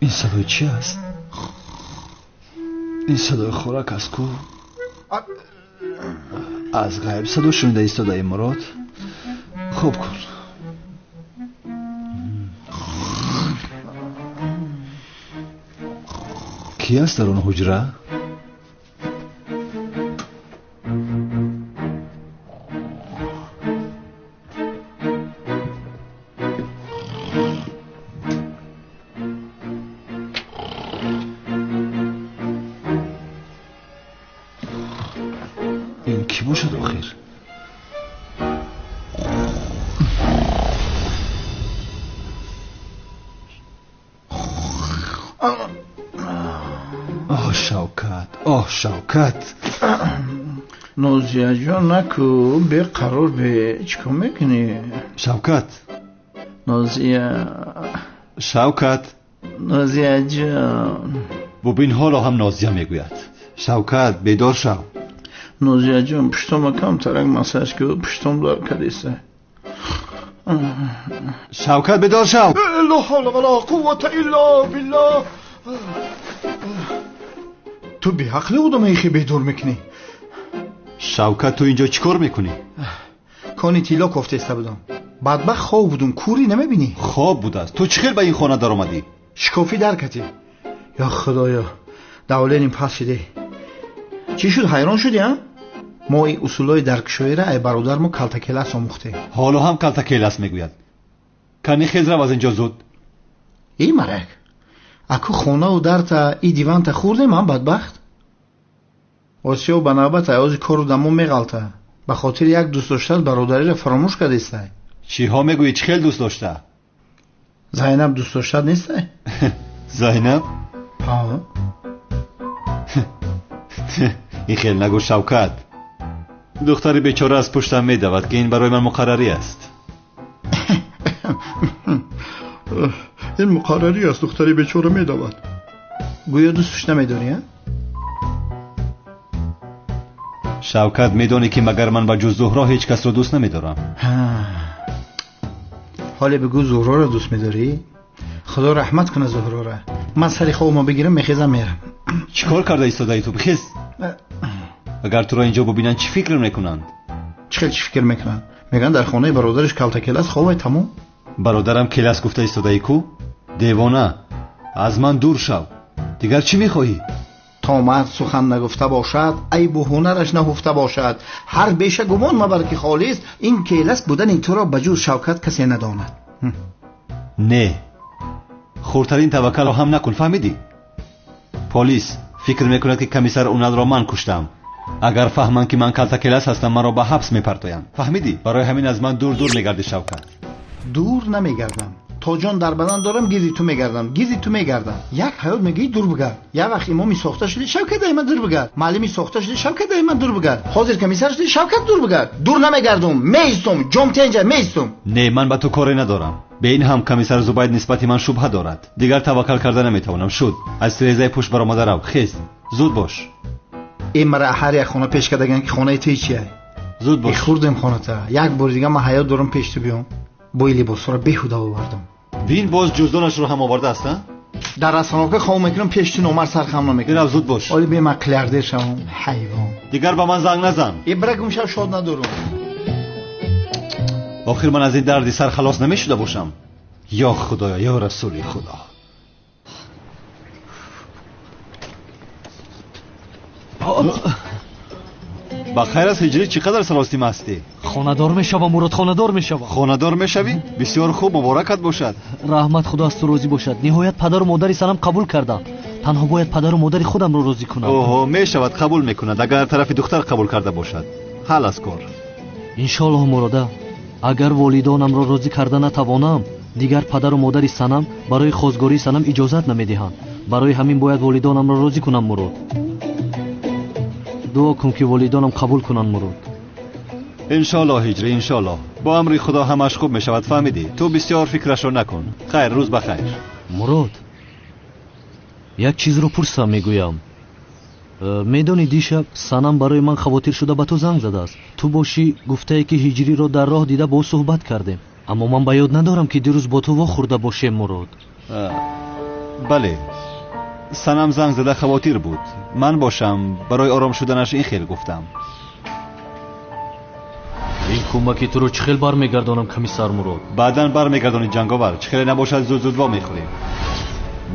Ин садои чӣ аст? Ин садои хӯрак аст ку? Аз ғайб садо шунида истодаи Мурод. Хоб кун. Кӣ аст дар он ҳуҷра? Ин кӣ бошад охир? Оҳ, Шавкат, оҳ, Шавкат. Нозияҷон, наку, беқарор бе, чӣ кор мекунӣ? Шавкат. Нозия. Шавкат. Нозияҷон. Бубин, ҳоло ҳам Нозия мегӯяд. Шавкат, бедор шав. Нозияҷон, пуштома камтарак массаж ку, пуштом дар кадиса. Шавкат, бедор шав. Ла ҳавла ва ла қуввата илла биллаҳ. Ту беақли одама ихи бедор мекунӣ. Шавкат, ту инҷо чӣ кор мекунӣ? Кони тилло кофтеста будам. Бадбахт хоб будум, кӯрӣ намебинӣ? Хоб будааст. Ту чӣ хел ба ин хона даромадӣ? Шикофӣ дар катӣ. Ё худоё, давленим пас шиде. Чӣ шуд, ҳайрон шудӣ, а? Мо ин усулҳои даркшоира ай бародармо калтакелас омӯхтем. Ҳоло ҳам калтакелас мегӯяд. Кани хез рав аз инҷо зуд. Эй марак, аку хонаву дарта и диванта хӯрдем, а бадбахт? Осиё ба навбат аёзи кору дамо меғалта. Ба хотири як дӯст доштат бародариро фаромӯш кардистай. Чиҳо мегӯӣ? Чӣ хел дӯст дошта? Зайнаб дӯст доштат нестай? Зайнаб? Ҳа. Ин хел нагӯ, Шавкат. Духтари бечора аз пуштам медавад, ки ин барои ман муқаррарӣ аст. Ин муқаррарӣ аст, духтари бечора медавад. Гӯё дӯстш намедорӣ, а? Шавкат, медонӣ ки магар ман ба ҷуз Зуҳро ҳеҷ касро дӯст намедорам. Ҳоле бигӯ, Зуҳроро дӯст медорӣ? Худо раҳмат кунад Зуҳрора. Ман сари хобама бигирам, мехезам, мерам. Чӣ кор карда истодаи ту? Бихез. Агар туро инҷо бубинанд, чӣ фикр мекунанд? Чӣ хел чӣ фикр мекунанд? Мегӯянд дар хонаи бародараш калтакелас хобай, тамом. Бародарам келас гуфта истодаи ку? Девона, аз ман дур шав. Дигар чӣ мехоҳӣ? То мард сухан нагуфта бошад, айбу ҳунараш наҳуфта бошад. Ҳар беша гумон мабар ки холист, ин келас будани туро ба ҷуз Шавкат касе надонад. Не, хурдтарин таваккалро ҳам накун, фаҳмидӣ? Полис фикр мекунад ки комиссар Уналро ман куштам. Агар фаҳманд ки ман калтакелас ҳастам, маро ба ҳабс мепартоянд. Фаҳмидӣ? Барои ҳамин аз ман дур дур мегардӣ, Шавкат. Дур намегардам. То ҷон дар бадан дорам, гирди ту мегардам, гирди ту мегардам. Як ҳаёт мегӯӣ дур бигард. Як вақт имоми сохта шудӣ, Шавкат ай ман дур бигард. Муаллими сохта шудӣ, Шавкат ай ман дур бигард. Ҳозир комиссар шудӣ, Шавкат дур бигард. Дур намегардум, меистум, ҷом тенҷа меистум. Не, ман ба ту коре надорам. Бе ин ҳам комиссар Зубайд нисбати ман шубҳа дорад. Дигар таваккал карда наметавонам. Шуд. Аз тирезаи пушт баромада рав. Хез. Зуд бош. Э мара ҳар як хона пеш кардаган ки хонаи ту чия? Зуд бош. Хӯрдем хоната. Як бори дига ман ҳаёт дорам пеш ту биём. Бо ин либосҳоро беҳуда овардам. Бин, боз ҷуздонашро ҳам овардааст, а? Дар расонака хоб мекунам, пеш ту номар сархам намекунам. Бирав, зуд бош. Оли бе ман қилярдер шавам, ҳайвон. Дигар ба ман занг назан. Э бира гум шав, шод надорам. Охир ман аз ин дарди сар халос намешуда бошам. Ё Худоё, ё Расули Худо. Ба хайр аст, Ҳиҷрӣ, чӣ қадар саростим ҳастӣ? Хонадор мешавам, Мурод, хонадор мешавам. Хонадор мешавӣ? Бисёр хуб, муборакат бошад. Раҳмат, Худо аз ту розӣ бошад. Ниҳоят падару модари санам қабул карданд. Танҳо бояд падару модари худамро розӣ кунам. Оҳо, мешавад, қабул мекунад, агар тарафи духтар қабул карда бошад. Ҳал аз кор. Иншоаллоҳ, Мурода, агар волидонамро розӣ карда натавонам, дигар падару модари санам барои хозгории санам иҷозат намедиҳанд. Барои ҳамин бояд волидонамро розӣ кунам, Мурод. Дуо кун ки волидонам қабул кунанд, Мурод. Иншоаллоҳ, Ҳиҷрӣ, иншоаллоҳ. Бо амри Худо ҳамаш хуб мешавад, фаҳмидӣ? Ту бисёр фикрашро накун. Хайр, рӯз ба хайр. Мурод, як чизро пурсам мегӯям. Медонӣ дишаб санам барои ман хавотир шуда ба ту занг задааст. Ту бошӣ гуфтае ки Ҳиҷриро дар роҳ дида бо ӯ суҳбат кардем. Аммо ман ба ёд надорам ки дирӯз бо ту вохӯрда бошем, Мурод. Бале, Санам занг зада хавотир буд. Ман бошам барои ором шуданаш ин хел гуфтам. Ин кӯмаки туро чӣ хел бармегардонам, комиссар Мурод? Баъдан бармегардонӣ, Ҷанговар. Чӣ хеле набошад, зуд-зуд во мехӯрем.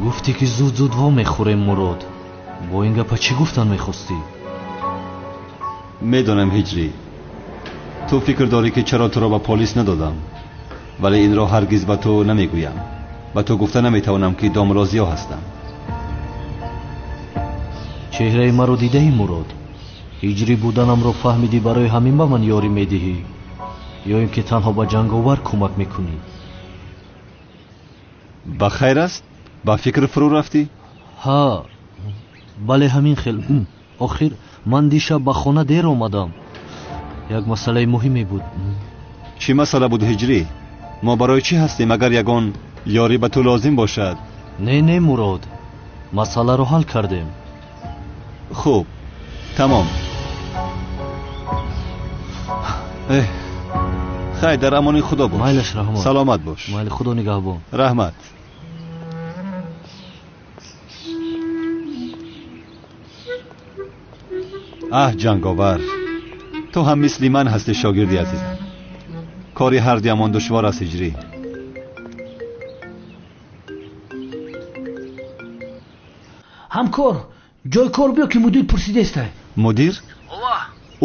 Гуфтӣ ки зуд-зуд во мехӯрем, Мурод. Бо ин гапа чӣ гуфтан мехостӣ? Медонам, Ҳиҷрӣ, ту фикр дорӣ ки чаро туро ба полис надодам, вале инро ҳаргиз ба ту намегӯям. Ба ту гуфта наметавонам ки домлозиё ҳастам. Чеҳраи маро дидаӣ, Мурод? Ҳиҷрӣ буданамро фаҳмидӣ, барои ҳамин ба ман ёрӣ медиҳӣ, ё ин ки танҳо ба Ҷанговар кӯмак мекунӣ? Ба хайр аст? Ба фикр фурӯ рафтӣ? Ҳа, бале, ҳамин хел. Охир ман дишаб ба хона дер омадам. Як масъалаи муҳиме буд. Чӣ масъала буд, Ҳиҷрӣ? Мо барои чӣ ҳастем агар ягон ёрӣ ба ту лозим бошад? Не, не, Мурод, масъаларо ҳал кардем. Хуб, тамом. Хайр, дар амони Худо бош. Майлаш, раҳмат. Саломат бош. Майли, Худо нигаҳбон. Раҳмат. Аҳ, Ҷанговар, ту ҳам мисли ман ҳастӣ, шогирди азизам. Кори ҳардуямон душвор аст, Ҳиҷрӣ. Ҳамкор, ҷои кор биё ки мудир пурсидестай. Мудир?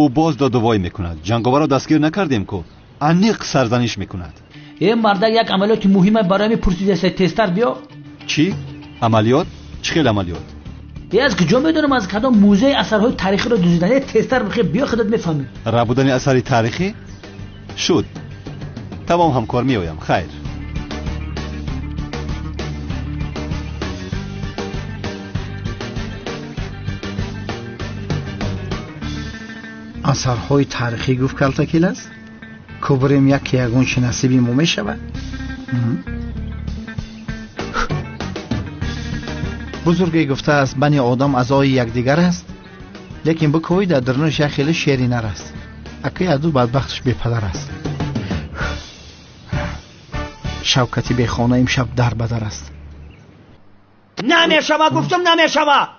Ӯ боз додувой мекунад. Ҷанговарро дастгир накардем ку, аниқ сарзаниш мекунад. Э мардак, як амалиёти муҳима барои ми пурсидестай, тезтар биё. Чӣ? Амалиёт? Чӣ хел амалиёт? Е аз куҷо медонам, аз кадом музеи асарҳои таърихиро дуздидан. Е тезтар бихе биё, худат мефаҳмӣ. Рабудани асари таърихӣ? Шуд. Тамом, ҳамкор, меоям. Хайр. Асарҳои таърихӣ гуфт калтакил аст? Кубрем яке ягон чи насиби мо мешавад? Бузурге гуфтааст, бани одам аъзои якдигар аст, лекин бикӯй дар дарунаш як хеле шери нар аст. Акаи аду бадбахташ бепадар аст. Шавкати бехона имшаб дар ба дар аст. Намешава, гуфтам намешава.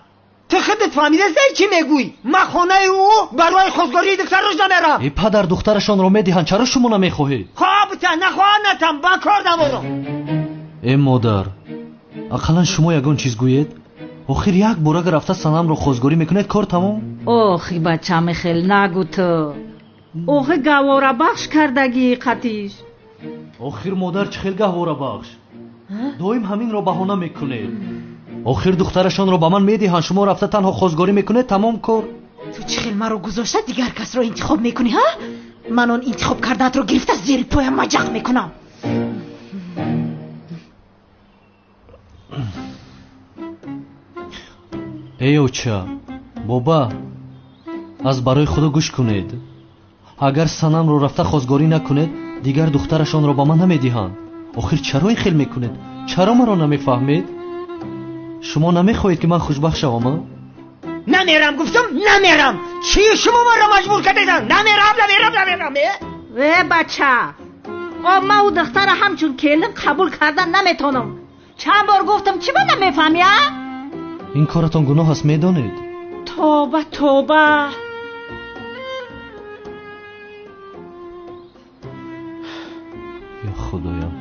Ту худат фаҳмидастай чӣ мегӯӣ? Ман хонаи ӯ барои хостгории духтараш намерам. Э падар, духтарашонро медиҳанд, чаро шумо намехоҳед? Хоҳ бита, нахоҳ натам, ба кор надорам. Э модар, ақаллан шумо ягон чиз гӯед. Охир як бор агар рафта Санамро хостгорӣ мекунед, кор тамом. Охи бачами хел нагӯ ту. Охи гаҳворабахш кардагии қатиш. Охир модар, чӣ хел гаҳворабахш? Доим ҳаминро баҳона мекунед. Охир духтарашонро ба ман медиҳанд, шумо рафта танҳо хостгорӣ мекунед, тамом кор. Ту чӣ хел маро гузошта дигар касро интихоб мекунӣ, ҳа? Ман он интихоб кардаатро гирифта зери поям маҷақ мекунам. Эй оча, боба, аз барои Худо гӯш кунед. Агар Санамро рафта хостгорӣ накунед, дигар духтарашонро ба ман намедиҳанд. Охир чаро ин хел мекунед? Чаро маро намефаҳмед? Шумо намехоҳед ки ман хушбахт шавам, а? Намерам, гуфтам намерам. Чӣ шумо маро маҷбур кардед? Намерам, намерам, намерам. Э бача, ман ӯ духтара ҳамчун келин қабул кардан наметавонам. Чанд бор гуфтам, чӣ ба намефаҳмӣ, а? Ин коратон гуноҳ аст, медонед? Тоба, тоба. Ё Худоям.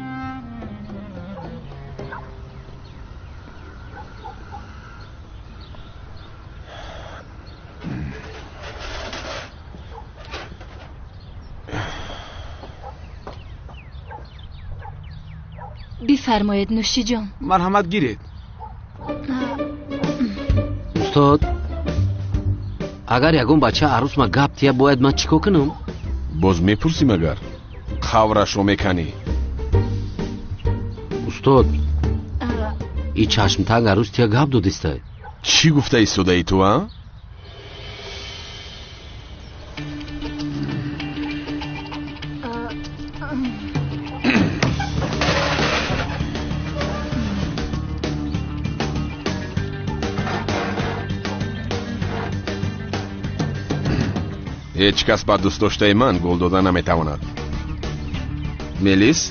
Бифармоед, нӯшиҷон. Марҳамат, гиред. Устод, агар ягон бача арӯсма гап тия, бояд ман чӣ кор кунам? Боз мепурсӣ магар? Қаврашро меканӣ. Устод, и чашмтанг арӯс тия гап додистай. Чӣ гуфта истодаи ту, а? Ҳеҷ кас ба дӯстдоштаи ман гул дода наметавонад. Мелис,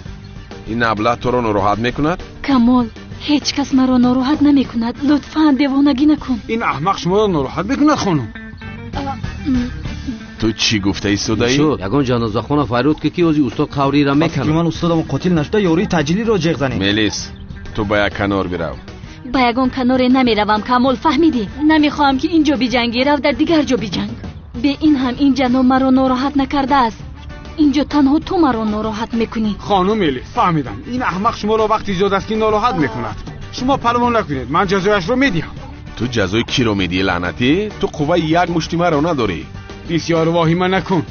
ин аблаҳ туро нороҳат мекунад? Камол, Ҳеҷ кас маро нороҳат намекунад. Лутфан девонагӣ накун. Ин аҳмақ шуморо нороҳат мекунад, хонум. Ту чӣ гуфта истодаӣ? Шуд, ягон ҷанозахона фарёд ки ки ози устод қавриро меканад. Вақте ки ман устодам қотил нашуда, ёрии таъҷилиро ҷеғ занем. Мелис, ту ба як канор бирав. Ба ягон каноре намеравам, Камол, фаҳмидӣ? Намехоҳам ки ин ҷо биҷангӣ, рав дар дигар ҷо биҷанг. Бе ин ҳам ин ҷаноб маро нороҳат накардааст. Инҷо танҳо ту маро нороҳат мекунӣ. Хонум Мелис, фаҳмидам. Ин аҳмақ шуморо вақти зиёд аст ки нороҳат мекунад. Шумо парво накунед, ман ҷазояшро медиҳам. Ту ҷазои киро медиҳӣ, лаънатӣ? Ту қувваи як мушти маро надорӣ. Бисёр воҳима накун.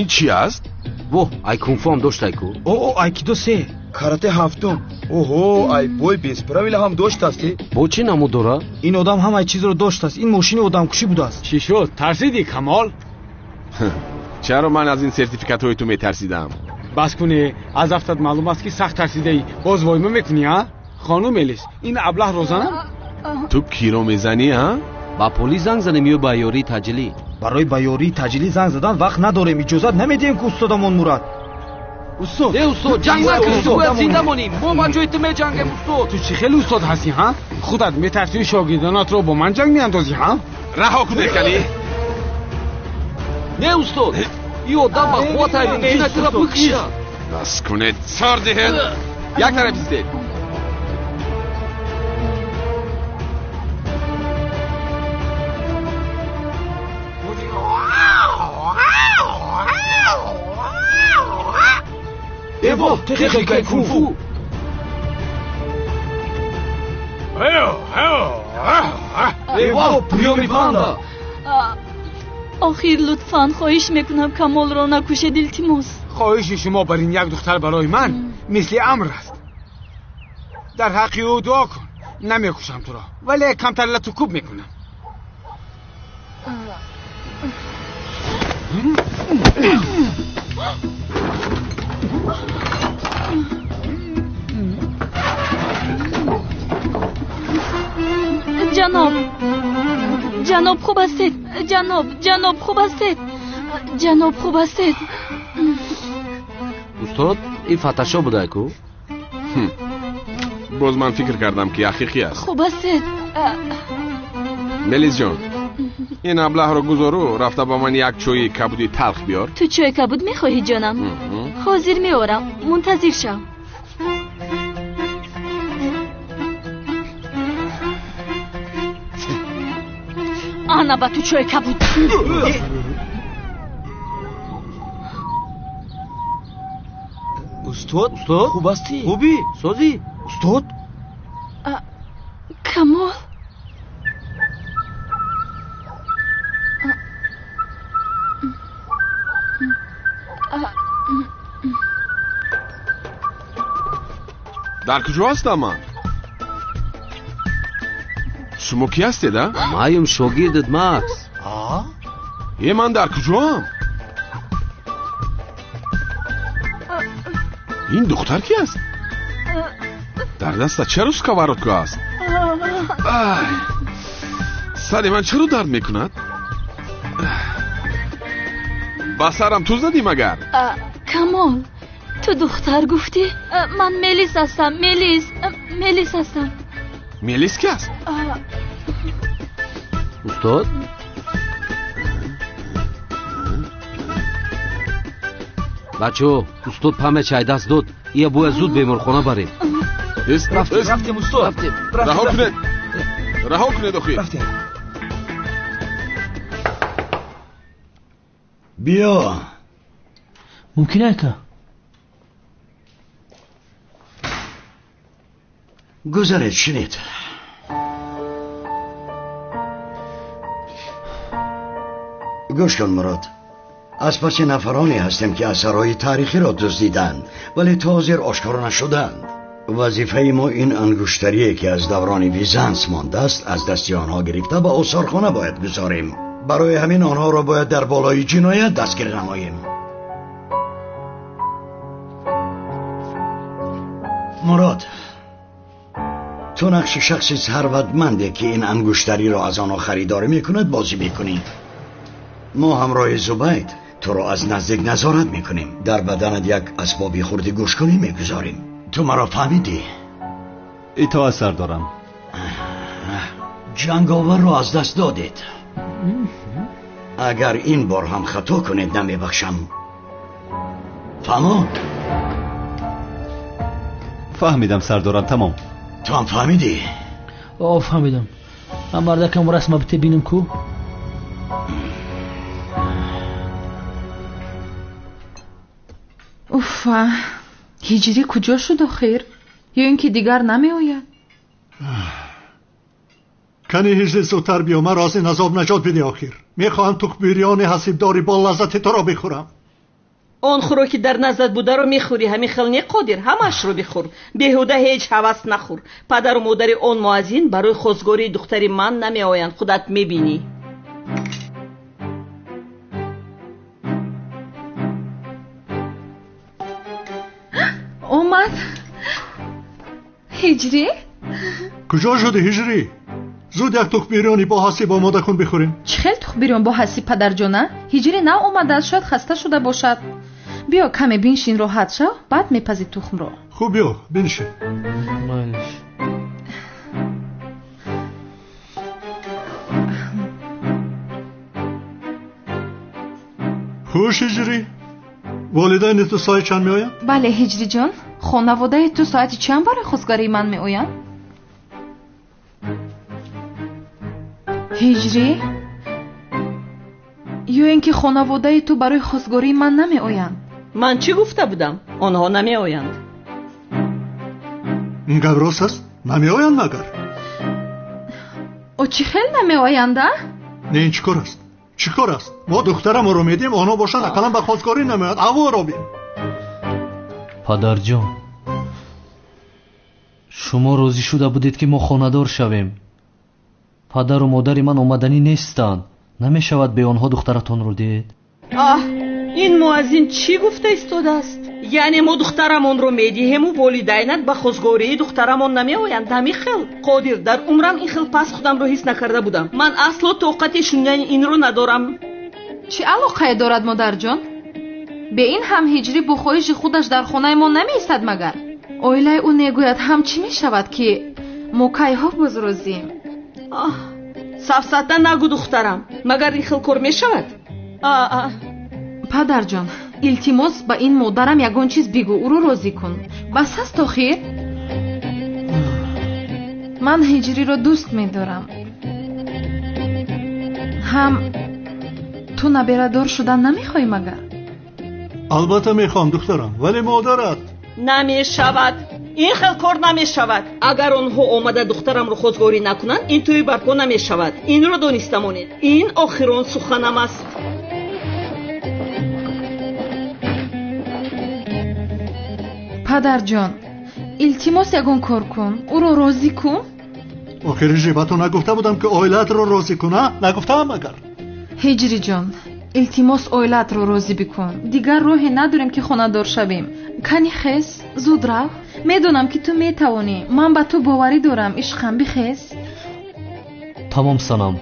Ин чӣ аст? Воҳ, ай кунфу ҳам дошт, айку. О, айкидо се, карате ҳафтум. Оҳо, ай бой бесправила ҳам доштасти. Бо чӣ намуд дора? Ин одам ҳамаи чизро доштааст. Ин мошини одамкушӣ будааст. Чӣ шуд? Тарсидӣ, Камол? Чаро ман аз ин сертификатҳои ту метарсидам? Бас кунӣ, аз афтат маълум аст ки сахт тарсидаӣ. Боз войма мекунӣ, а? Хонум Мелис, ин аблаҳро занам? Ту киро мезанӣ, а? Ба полис занг занем ё ба ёрии таъҷилӣ? Барои ба ёрии таъҷилӣ занг задан вақт надорем. Иҷозат намедиҳем ки устодамон мурад. Устод! Не, устод, ҷанг накун, бояд зинда монем. Мо ба ҷои ту меҷангем, устод. Ту чӣ хеле устод ҳастӣ, ҳа? Худат метарсӣ шогирдонатро бо ман ҷанг меандозӣ, ҳа? Раҳо кунед, кани. Не, устод, ин одам ба қувват ай мумкин аст туро бикушад. Бас кунед, сар диҳед. Як тараф истед. Эво, техникаи кунфу. Эво, приёми панда. Охир, лутфан, хоҳиш мекунам, Камолро накушед, илтимос. Хоҳиши шумо бар ин як духтар барои ман мисли амр аст. Дар ҳаққи ӯ дуо кун. Намекушам туро, вале камтар лату кӯб мекунам. Ҷаноб, ҷаноб, хуб ҳастед? Ҷаноб, ҷаноб, хуб ҳастед? Ҷаноб, хуб ҳастед? Устод, ин фаташо будайку? Боз ман фикр кардам ки ҳақиқӣ аст. Хуб ҳастед? Мелис ҷон, ин аблаҳро гузору рафта ба ман як чойи кабуди талх биёр. Ту чойи кабуд мехоҳӣ, ҷонам? Ҳозир меорам, мунтазир шав. Ана ба ту чойи кабуд. Устод, устод, хуб ҳастӣ? Хубӣ? Созӣ? Устод? Камол? Дар куҷо ҳастам ман? Шумо кӣ ҳастед, а? Маем шогирдат, Макс. Е, ман дар куҷоам? Ин духтар ки аст? Дар даста чаро сковородка аст? Сари ман чаро дард мекунад? Ба сарам ту задӣ магар? Камол, ту духтар гуфтӣ? Ман Мелис ҳастам, Мелис, Мелис ҳастам. Мелис ки аст? Устод? Бачаҳо, устод память ай даст дод. Ия бояд зуд беморхона барем. Рафтем, устод. Раҳо кунед, раҳо кунед охир. Биё. Мумкин ака? Гузаред, шинед. Гӯш кун, Мурод. Аз паси нафароне ҳастем ки асарҳои таърихиро дуздиданд, вале то ҳозир ошкоро нашуданд. Вазифаи мо ин ангуштарие ки аз даврони Визанс мондааст аз дасти онҳо гирифта ба осорхона бояд гузорем. Барои ҳамин онҳоро бояд дар болои ҷиноят дастгир намоем. Мурод, ту нақши шахси сарватманде ки ин ангуштариро аз онҳо харидорӣ мекунад бозӣ мекунӣ. Мо ҳамроҳи Зубайд туро аз наздик назорат мекунем. Дар баданат як асбоби хурди гӯшкунӣ мегузорем. Ту маро фаҳмидӣ? Итоат сардорам. Ҷанговарро аз даст додед. Агар ин бор ҳам хато кунед намебахшам. Фаҳмо? Фаҳмидам сардорам, тамом. Ту ҳам фаҳмидӣ? О, фаҳмидам. Ман мардакам расма бите бинем ку. Уфа, ҳиҷрӣ куҷо шуд охир? Ё ин ки дигар намеояд? Кани ҳиҷрӣ зудтар биё, маро аз ин азоб наҷот бидеҳ охир. Мехоҳам тухмбирёни ҳасибдори бо лаззати туро бихӯрам. Он хӯроки дар наздат бударо мехӯрӣ, ҳамин хел не қодир, ҳамаашро бихӯр. Беҳуда ҳеҷ ҳавас нахӯр. Падару модари он муаззин барои хостгории духтари ман намеоянд, худат мебинӣ. Омад. Ҳиҷрӣ? Куҷо шуди ҳиҷрӣ? Зуд як тухмбирёни бо ҳасиб омода кун бихӯрем. Чӣ хел тухмбирён бо ҳасиб, падарҷона? Ҳиҷрӣ нав омадааст, шояд хаста шуда бошад. Биё каме биншин, роҳат шав, баъд мепази тухмро. Хуб, биё биншин. Хуш ҳиҷрӣ, волидайни ту соати чанд меоянд? Бале ҳиҷриҷон, хонаводаи ту соати чанд барои хостгории ман меоянд? Ҳиҷрӣ, ё ин ки хонаводаи ту барои хостгории ман намеоянд? Ман чӣ гуфта будам? Онҳо намеоянд. Ин гап рост аст? Намеоянд магар? О, чӣ хел намеоянд, а? Не, ин чӣ кор аст? Чӣ кор аст? Мо духтарамонро медиҳем, онҳо бошанд ақаллан ба хостгорӣ намеоянд. Аворо бин. Падарҷон, шумо розӣ шуда будед ки мо хонадор шавем. Падару модари ман омаданӣ нестанд. Намешавад бе онҳо духтаратонро диҳед? Аҳ, ин муаззин чӣ гуфта истодааст? Яъне мо духтарамонро медиҳему волидайнат ба хостгории духтарамон намеоянд? Ҳамин хел? Қодир, дар умрам ин хел пас худамро ҳис накарда будам. Ман асло тоқати шунидани инро надорам. Чӣ алоқае дорад, модарҷон? Бе ин ҳам ҳиҷрӣ бо хоҳиши худаш дар хонаи мо намеистад магар? Оилаи ӯ негӯяд ҳам чӣ мешавад ки мо кайҳо боз розием? Аҳ, сафсата нагӯ духтарам, магар ин хел кор мешавад? Падарҷон, илтимос ба ин модарам ягон чиз бигӯ, ӯро розӣ кун. Бас аст охир? Ман ҳиҷриро дӯст медорам. Ҳам ту наберадор шудан намехоҳӣ магар? Албатта мехоҳам духтарам, вале модарат. Намешавад. Ин хел кор намешавад. Агар онҳо омада духтарамро хостгорӣ накунанд, ин тӯй барпо намешавад. Инро дониста монед. Ин охирон суханам аст. Падарҷон, илтимос ягон кор кун, ӯро розӣ кун. Охир ҳиҷрӣ, ба ту нагуфта будам ки оилаатро розӣ кун, а? Нагуфтаам агар? Ҳиҷриҷон, илтимос оилаатро розӣ бикун. Дигар роҳе надорем ки хонадор шавем. Кани хез, зуд рав. Медонам ки ту метавонӣ. Ман ба ту боварӣ дорам. Ишқам, бихез. Тамом санам.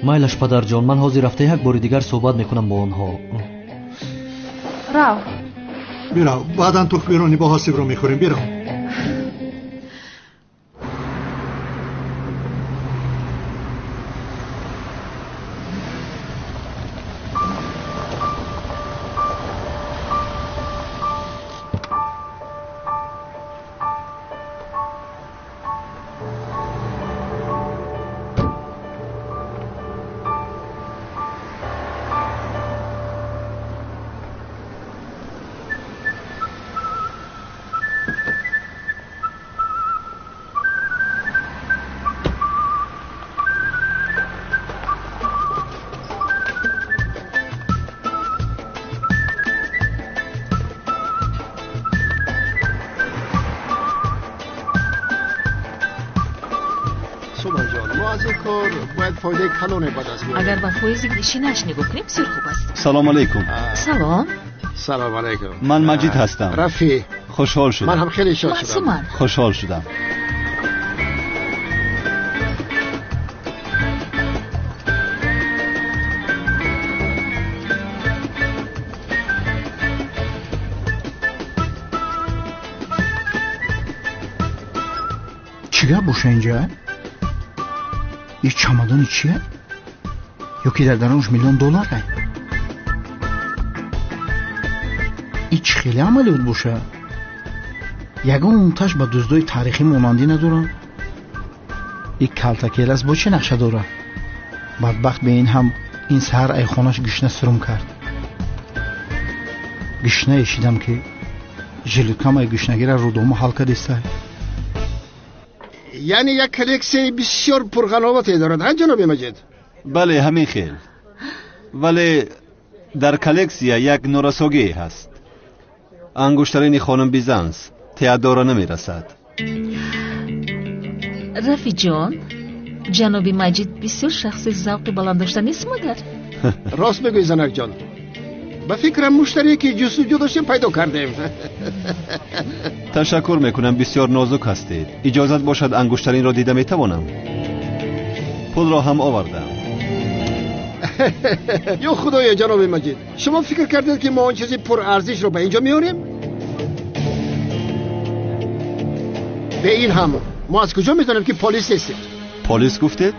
Майлаш падарҷон, ман ҳозир рафта як бори дигар суҳбат мекунам бо онҳо. Рав. Бирав, баъдан тухмбирони бо ҳасибро мехӯрем. Бирав. Агар ба фоизи гишинаш нигоҳ кунем, бисёр хуб аст. Салом алейкум. Салом. Салом алейкум. Ман Маҷид ҳастам. Рафиъ. Хушҳол шудам. Ман ҳам хеле шод шудам. Хушҳол шудам. Чӣ гап боша инҷа? Ин чамадони чия? Ё ки дар дарунаш миллион доллар ай? Ин чӣ хеле амалиёт боша? Ягон таш ба дуздои таърихӣ монандӣ надорам. Ин калтакелас бо чӣ нақша дорад? Бадбахт бе ин ҳам ин саҳар айхонаш гишна сурум кард. Гишна эшидам ки жилеткамаи гишнагира рӯдома ҳал кадистай. Яъне як коллексияи бисёр пурғановате дорад, ҳа ҷаноби Маҷид? Бале, ҳамин хел. Вале дар коллексия як норасогӣ ҳаст. Ангуштарини хонум Бизанс Теодора намерасад. Рафиҷон, ҷаноби Маҷид бисёр шахси завқи баланд дошта нест магар? Рост мегӯӣ, занакҷон. Ба фикрам муштарие ки ҷустуҷӯ доштем пайдо кардем. Ташаккур мекунам, бисёр нозук ҳастед. Иҷозат бошад ангуштаринро дида метавонам? Пулро ҳам овардам. Ё худоё, ҷаноби Маҷид, шумо фикр кардед ки мо он чизи пурарзишро ба инҷо меорем? Бе ин ҳам мо аз куҷо медонем ки полис нестед? Полис гуфтед?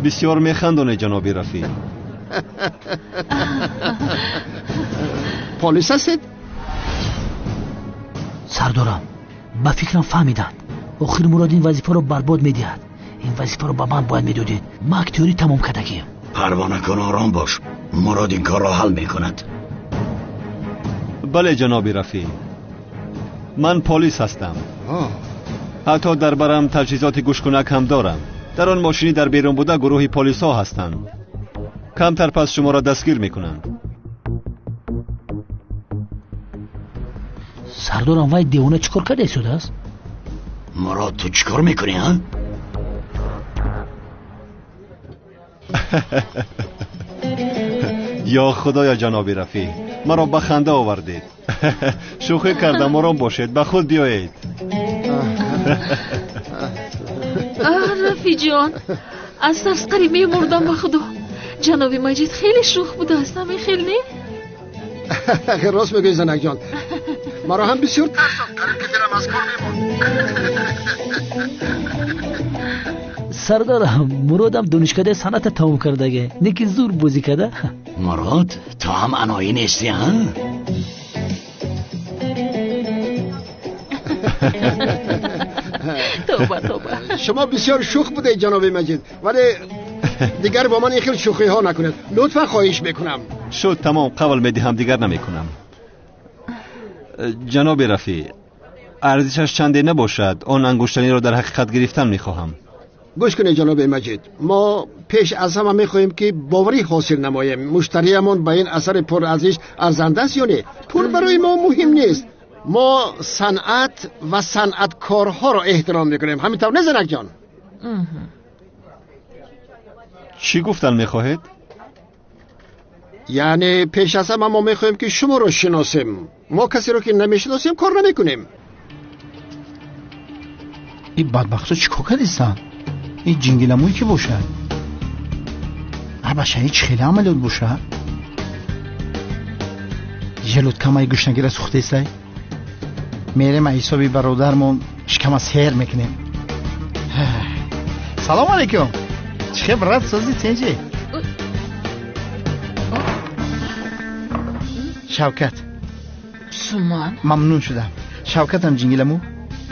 Бисёр механдонед, ҷаноби Рафиъ. Полис ҳастед? Сардорам, ба фикрам фаҳмиданд. Охир Мурод ин вазифаро барбод медиҳад. Ин вазифаро ба ман бояд медодед. Ман актёрӣ тамом кардагием. Парво накун, ором бош. Мурод ин корро ҳал мекунад. Бале, ҷаноби Рафиъ, ман полис ҳастам. Ҳатто дар барам таҷҳизоти гӯшкунак ҳам дорам. Дар он мошинӣ дар берун буда гурӯҳи полисҳо ҳастанд. Камтар пас шуморо дастгир мекунанд. Сардорам, вай девона чӣ кор карда истодааст? Мурод, ту чӣ кор мекунӣ, ҳа? Ё худоё, ҷаноби Рафиъ, маро ба ханда овардед. Шӯхӣ кардам, ором бошед, ба худ биёед. Рафиҷон, аз тарс қариб мемурдам ба худо. Ҷаноби Маҷид хеле шӯх будааст, ҳамин хел не? Рост мегӯӣ, занакҷон. Маро ҳам бисёр тарсонд, қариб ки дилам аз кор мемонд. Сардорам, Муродам донишкадаи санъата тамом кардаге, не ки зур бозӣ карда. Мурод, ту ҳам аноӣ нестӣ, ҳа? Тоба, тоба. Шумо бисёр шӯх будед, ҷаноби Маҷид, вале дигар бо ман ин хел шӯхиҳо накунед. Лутфан хоҳиш мекунам. Шуд, тамом, қавл медиҳам, дигар намекунам. Ҷаноби Рафиъ, арзишаш чанде набошад, он ангуштаниро дар ҳақиқат гирифтан мехоҳам. Гӯш кунед, ҷаноби Маҷид, мо пеш аз ҳама мехоҳем ки боварӣ ҳосил намоем. Муштариямон ба ин асари пурарзиш арзанда аст ё не? Пул барои мо муҳим нест. Мо санъат ва санъаткорҳоро эҳтиром мекунем. Ҳамин тавр не, занакҷон? Чӣ гуфтан мехоҳед? Яъне пеш аз ҳама мо мехоҳем ки шуморо шиносем. Мо касеро ки намешиносем кор намекунем. Ин бадбахтҳо чӣ кор кардистанд? Ин ҷингиламӯй ки бошад? Абаша, ин чӣ хеле амалиёт бошад? Желудкамаи гушнагира сӯхтесай? Мерем аз ҳисоби бародармон шикама сер мекунем. Салом алейкум. Чӣ хел, брат, созӣ тенҷи? Шавкат. Суман. Мамнун шудам. Шавкатам ҷингиламӯ.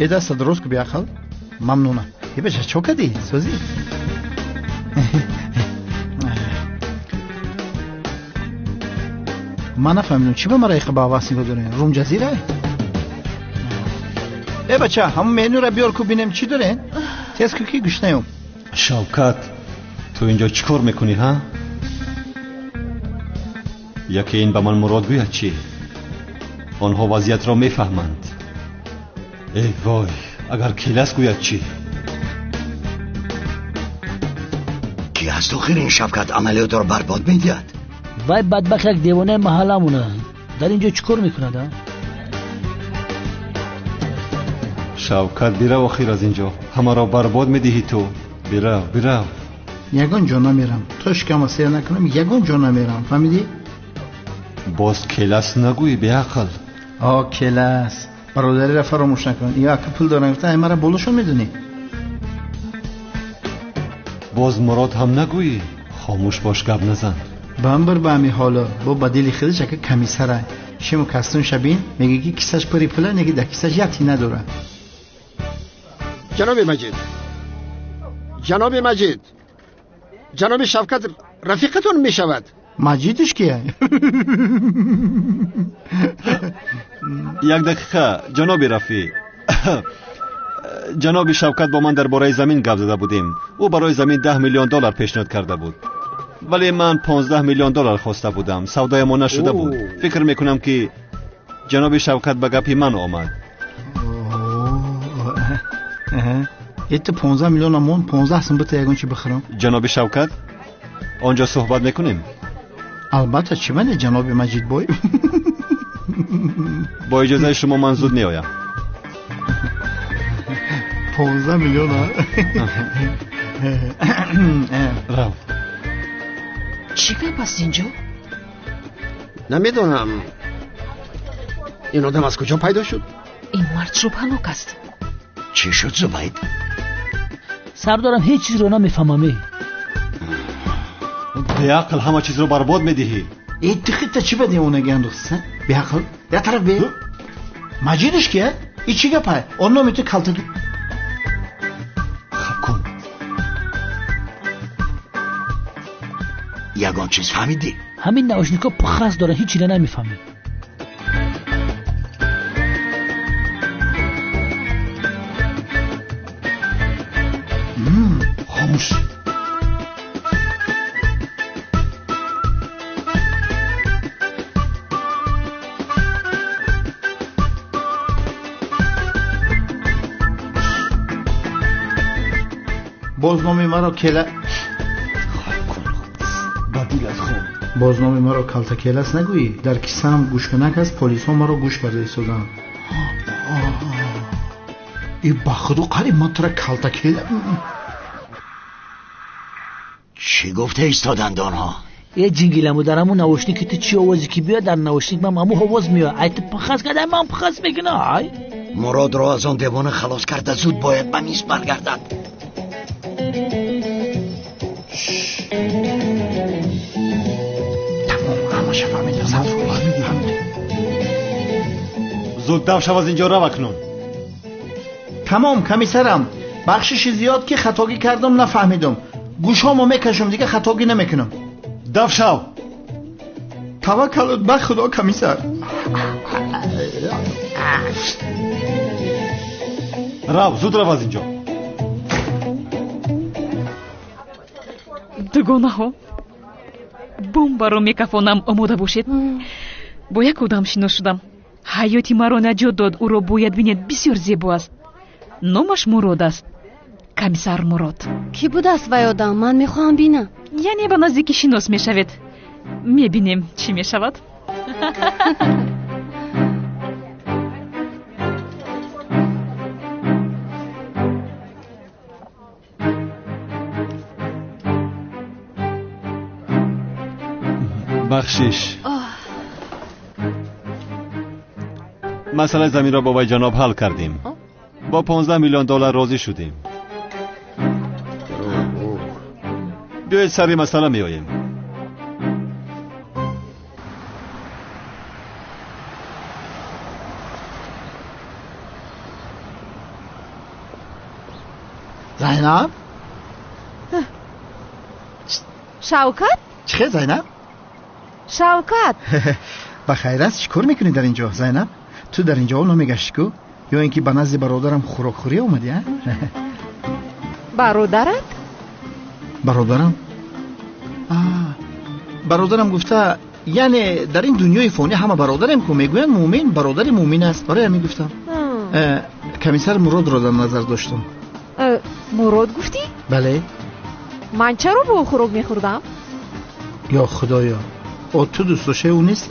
Э даста дуруст ку биақл. Мамнунам. Э баша, чо кардӣ? Созӣ? Ман нафаҳмидам, чӣ ба мара иқа ба ҳавас нигоҳ дорем? Румҷазира? Э бача, ҳамон менюра биёр ку бинем чӣ дорем? Тез ку ки гушнаём. Шавкат, ту инҷо чӣ кор мекунӣ, ҳа? Яке ин ба ман Мурод гӯяд чӣ? Онҳо вазъиятро мефаҳманд. Эй вой, агар келас гӯяд чӣ? Ки аст охир ин Шавкат амалиётро барбод медиҳад? Вай бадбахт як девонаи маҳалламон аст. Дар ин ҷо чӣ кор мекунад? Шавкат, бирав охир аз ин ҷо. Ҳамаро барбод медиҳӣ ту. Бирав, бирав. Ягон ҷо намерам. То шикама сер накунам, ягон ҷо намерам. Фаҳмидӣ? Боз келас нагӯӣ, беақл. О, келас. Бародариро фаромӯш накун. Ё ака пул дорам гуфта, ай мара болошон медонӣ. Боз Мурод ҳам нагӯӣ. Хомӯш бош, гап назан. Бамбир ба ҳами ҳоло. Бо ба дили худаш ака комиссара. Шиму кастун шабин, мегӯ ки кисаш пури пула, неги дар кисаш як тин надора. Ҷаноби Маҷид, ҷаноби Маҷид, ҷаноби Шавкат рафиқатон мешавад. Маҷидиш кия? Як дақиқа, ҷаноби Рафиқ. Ҷаноби Шавкат бо ман дар бораи замин гап зада будем. Ӯ барои замин 10 миллион доллар пешниҳод карда буд, вале ман 15 миллион доллар хоста будам. Савдоямон нашуда буд. Фикр мекунам ки ҷаноби Шавкат ба гапи ман омад. Это 15 миллион амон, 15 сум бита ягон чи бихӯрам. Ҷаноби Шавкат, он ҷо суҳбат мекунем? Албатта, чӣ мане, ҷаноби Маҷидбой. Бо иҷозаи шумо ман зуд меоям. 15 миллион. Рав. Чӣ гап аст ин ҷо? Намедонам. Ин одам аз куҷо пайдо шуд? Ин мард шубҳанок аст. Чӣ шуд, Зубайд? Сардорам, ҳеҷ чизро намефаҳмам. Беақл, ҳама чизро барбод медиҳӣ. Э, ту худта чӣ ба девонагӣ андохтӣ? Беақл, як тараф бе. Маҷидиш кия? И чӣ гапай? Он номи ту калта. Хаб кун. Ягон чиз фаҳмидӣ? Ҳамин наушникҳо пухас доранд, ҳеҷ чиро намефаҳмӣ. Хомӯш. Боз номи маро кела. Ба дилат хоб. Боз номи маро калта келас нагӯӣ. Дар кисаам гӯшкунак аст, полисҳо маро гӯш карда истоданд. И ба худо қариб ман тура калта кела. Чӣ гуфта истоданд онҳо? Е ҷингиламу, дар ҳамун наушники ту чӣ овозе ки биёяд, дар наушник ман ҳамун овоз меояд. Ай ту пахас карда, ман пахас мекунам. Ай Муродро аз он девона халос карда, зуд бояд ба миз баргардад. Тамом, ҳамаша фаҳмидам. Зуд дав шав аз ин ҷо, рав акнун. Тамом, комиссарам, бахшиши зиёд ки хатогӣ кардам, нафаҳмидам. Гӯшҳомо мекашам, дига хатогӣ намекунам. Дав шав. Таваккалут ба худо, комиссар. Рав, зуд рав аз ин ҷо. Дугонаҳо, бомбаро мекафонам, омода бошед. Бо як одам шинос шудам. Ҳаёти маро наҷот дод, ӯро бояд бинед, бисёр зебо аст. Номаш Мурод аст. Комиссар Мурод. Кӣ будааст вай одам? Ман мехоҳам бинам. Яъне ба наздикӣ шинос мешавед. Мебинем, чӣ мешавад. Бахшиш. Масъалаи заминро бо вай ҷаноб ҳал кардем. Бо 15 миллион доллар розӣ шудем. Биёед сари масъала меоем. Зайнаб? Шавкат? Чӣ хел, Зайнаб? Шавкат! Ба хайр аст, чӣ кор мекунӣ дар ин ҷо, Зайнаб? Ту дар ин ҷо намегашти ку? Ё ин ки ба назди бародарам хӯрокхӯрӣ омадӣ, а? Бародарат? Бародарам? Бародарам гуфта, яъне дар ин дунёи фонӣ ҳама бародарем ку, мегӯянд муъмин бародари муъмин аст. Барои ҳамин гуфтам. Комиссар Муродро дар назар доштам. Мурод гуфтӣ? Бале. Ман чаро бо ӯ хӯрок мехӯрдам? Ё худоё, о ту дӯстдоштаи ӯ нестӣ?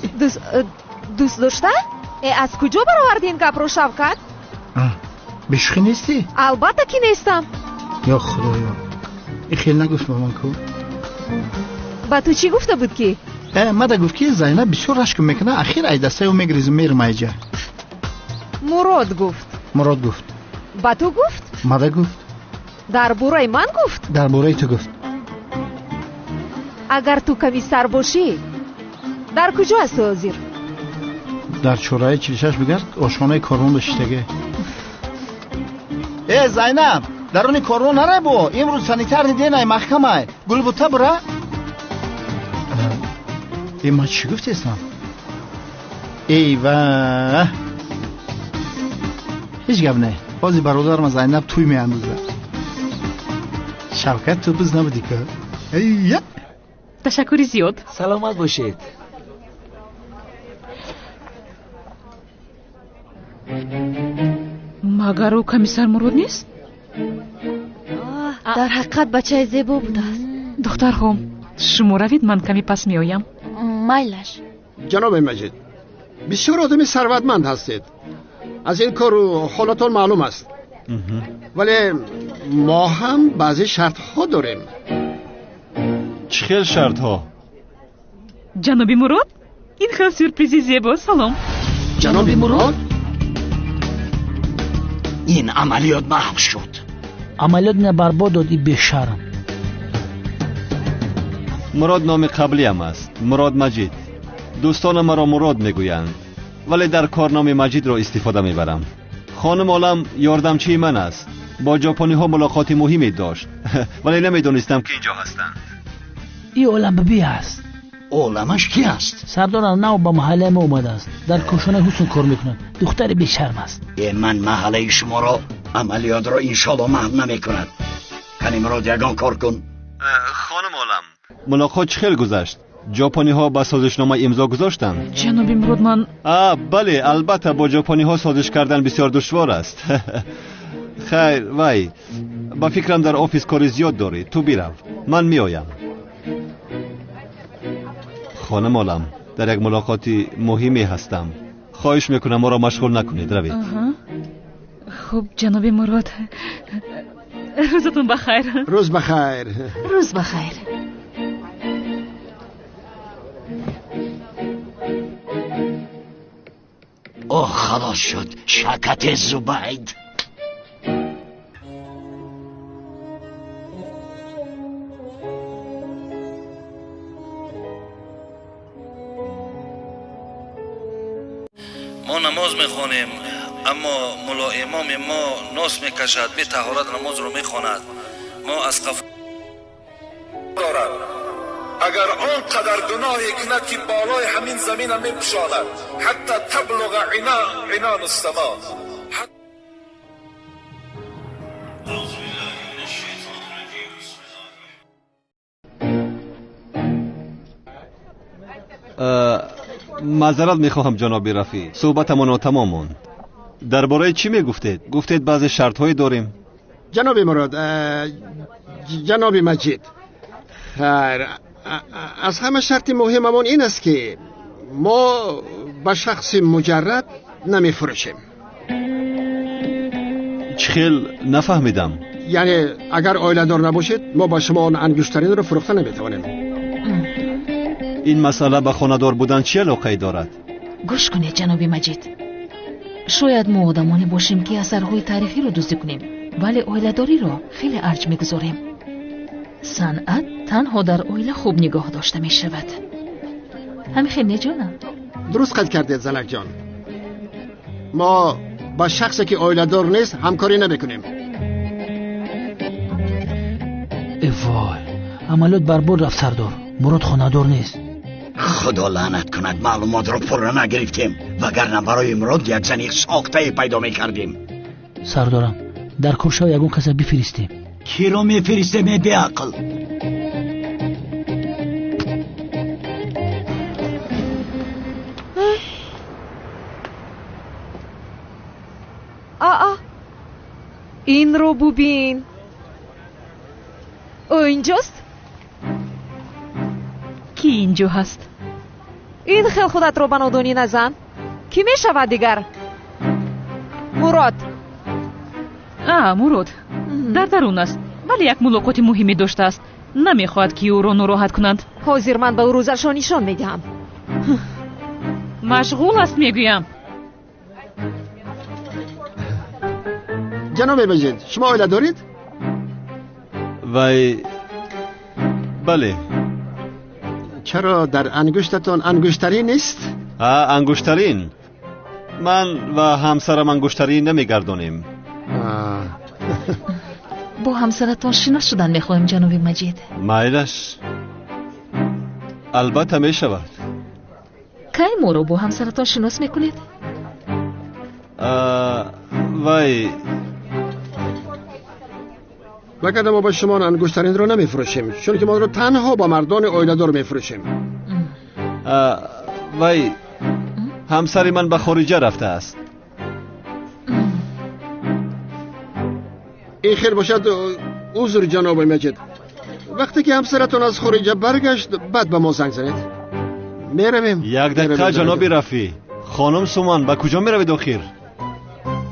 Дӯст дошта? Аз куҷо бароварди ин гапро, Шавкат? Бешӯхӣ нестӣ? Албатта ки нестам. Ё худоё, ин хел нагуфт ба ман ку. Ба ту чӣ гуфта буд ки? Мада гуфт ки Зайнаб бисёр рашк мекунад, ахир ай дастаи ӯ мегрезу мерам айҷа. Мурод гуфт. Мурод гуфт. Ба ту гуфт? Мада гуфт. Дар бораи ман гуфт? Дар бораи ту гуфт. Агар ту комиссар бошӣ, дар куҷо ҳастӣ ҳозир? Дар чораи 46 бигард, ошхонаи корвон бошиштага. Э Зайнаб, даруни корвон нарай бо, имрӯз санитарни денай маҳкамай, гулбута бура. Э ман чӣ гуфтестам? Эй ва, ҳеҷ гап не. Ҳозир бародарам Зайнаб тӯй меандозад. Шавкат, ту биз набудӣ ку? Эйя! Ташаккури зиёд. Саломат бошед. Магар ӯ комиссар Мурод нест? Дар ҳақиқат бачаи зебо будааст. Духтарҳо, шумо равед, ман каме пас меоям. Майлаш. Ҷаноби Маҷид, бисёр одами сарватманд ҳастед. Аз ин кору ҳолатон маълум аст. Вале мо ҳам баъзе шартҳо дорем. Чӣ хел шартҳо? Ҷаноби Мурод, ин хел сюрпризи зебо, салом. Ҷаноби Мурод? Ин амалиёт маҳв шуд. Амалиёт на барбод дод и бешарм. Мурод номи қаблиам аст, Мурод Маҷид. Дӯстонам маро Мурод мегӯянд, вале дар кор номи Маҷидро истифода мебарам. Хонум Олам ёрдамчии ман аст. Бо ҷопониҳо мулоқоти муҳиме дошт, вале намедонистам ки инҷо ҳастанд. И Олам биби аст. Оламаш ки аст? Сардорам нав ба маҳаллаи мо омадааст. Дар кошонаи ҳусн кор мекунад. Духтари бешарм аст. Ман маҳаллаи шуморо амалиётро иншоалло маҳв намекунад. Кани Мурод, ягон кор кун. Хонум Олам, мулоқот чӣ хел гузашт? Ҷопониҳо ба созишнома имзо гузоштанд? Ҷаноби Мурод, ман бале, албатта бо ҷопониҳо созиш кардан бисёр душвор аст. Хайр, вай, ба фикрам дар офис кори зиёд дорӣ. Ту бирав, ман меоям. Хонум Олам, дар як мулоқоти муҳиме ҳастам. Хоҳиш мекунам моро машғул накунед, равед. Хуб, ҷаноби Мурод, рӯзатон бахайр. Рӯз бахайр. Рӯз бахайр. Оҳ, халос шуд шакати Зубайд. Мо намоз мехонем, аммо мулло имоми мо нос мекашад, бетаҳорат намозро мехонад. Мо аз қафо дорад. Агар он қадар гуноҳе кунад ки болои ҳамин замина мепӯшонад, ҳатта таблуға инону сама. Маъзарат мехоҳам, ҷаноби Рафӣ, суҳбатамон нотамом монд. Дар бораи чӣ мегуфтед? Гуфтед баъзе шартҳое дорем. Ҷаноби Мурод, ҷаноби Маҷид, хайр, аз ҳама шарти муҳимамон ин аст ки мо ба шахси муҷаррад намефурӯшем. Чӣ хел нафаҳмидам? Яъне агар оиладор набошед, мо ба шумо он ангуштаринро фурӯхта наметавонем. Ин масъала ба хонадор будан чӣ алоқае дорад? Гӯш кунед, ҷаноби Маҷид, шояд мо одамоне бошем ки асарҳои таърихиро дуздӣ кунем, вале оиладориро хеле арҷ мегузорем. Санъат танҳо дар оила хуб нигоҳ дошта мешавад. Ҳамин хел не, ҷонам? Дуруст қайд кардед, занакҷон. Мо ба шахсе ки оиладор нест ҳамкорӣ намекунем. Э вой, амалиёт барбод рафт, сардор. Мурод хонадор нест. Худо лаънат кунад, маълумотро пурра нагирифтем, вагарна барои Мурод як зани сохтае пайдо мекардем. Сардорам, дар куршав ягон каса бифиристем. Киро мефиристем, э беақл? Аа, инро бубин. Ӯ инҷост? Кӣ инҷо ҳаст? Ин хел худатро ба нодонӣ назан. Кӣ мешавад дигар? Мурод. А, Мурод дар дарун аст, вале як мулоқоти муҳиме доштааст. Намехоҳад, ки ӯро нороҳат кунанд. Ҳозир ман ба ӯ рӯзашро нишон медиҳам. Машғул аст, мегӯям. Ҷаноби Маҷид, шумо оила доред? Вай, бале. Чаро дар ангуштатон ангуштарин нест? А, ангуштарин. Ман ва ҳамсарам ангуштарин намегардонем. Бо ҳамсаратон шинос шудан мехоҳем, ҷаноби Маҷид. Майлаш, албатта мешавад. Кай моро бо ҳамсаратон шинос мекунед? Вай, вагарна мо ба шумо ангуштаринро намефурӯшем, чунки мо онро танҳо ба мардони оиладор мефурӯшем. Вай, ҳамсари ман ба хориҷа рафтааст. Ин хел бошад, узр, ҷаноби Маҷид. Вақте ки ҳамсаратон аз хориҷа баргашт, баъд ба мо занг занед. Меравем. Як дақиқа, ҷаноби Рафӣ. Хонум Суман, ба куҷо меравед охир?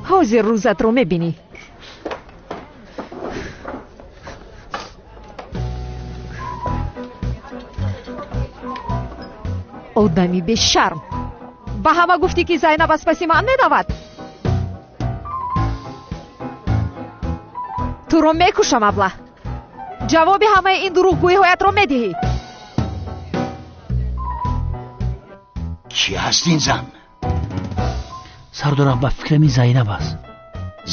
Ҳозир рӯзатро мебинӣ. Одами бешарм! Ба ҳама гуфтӣ, ки Зайнаб аз паси ман медавад? Туро мекушам, аблаҳ! Ҷавоби ҳамаи ин дурӯғгӯиҳоятро медиҳӣ. Чӣ ҳаст ин зан? Сардорам, ба фикрам ин Зайнаб аст.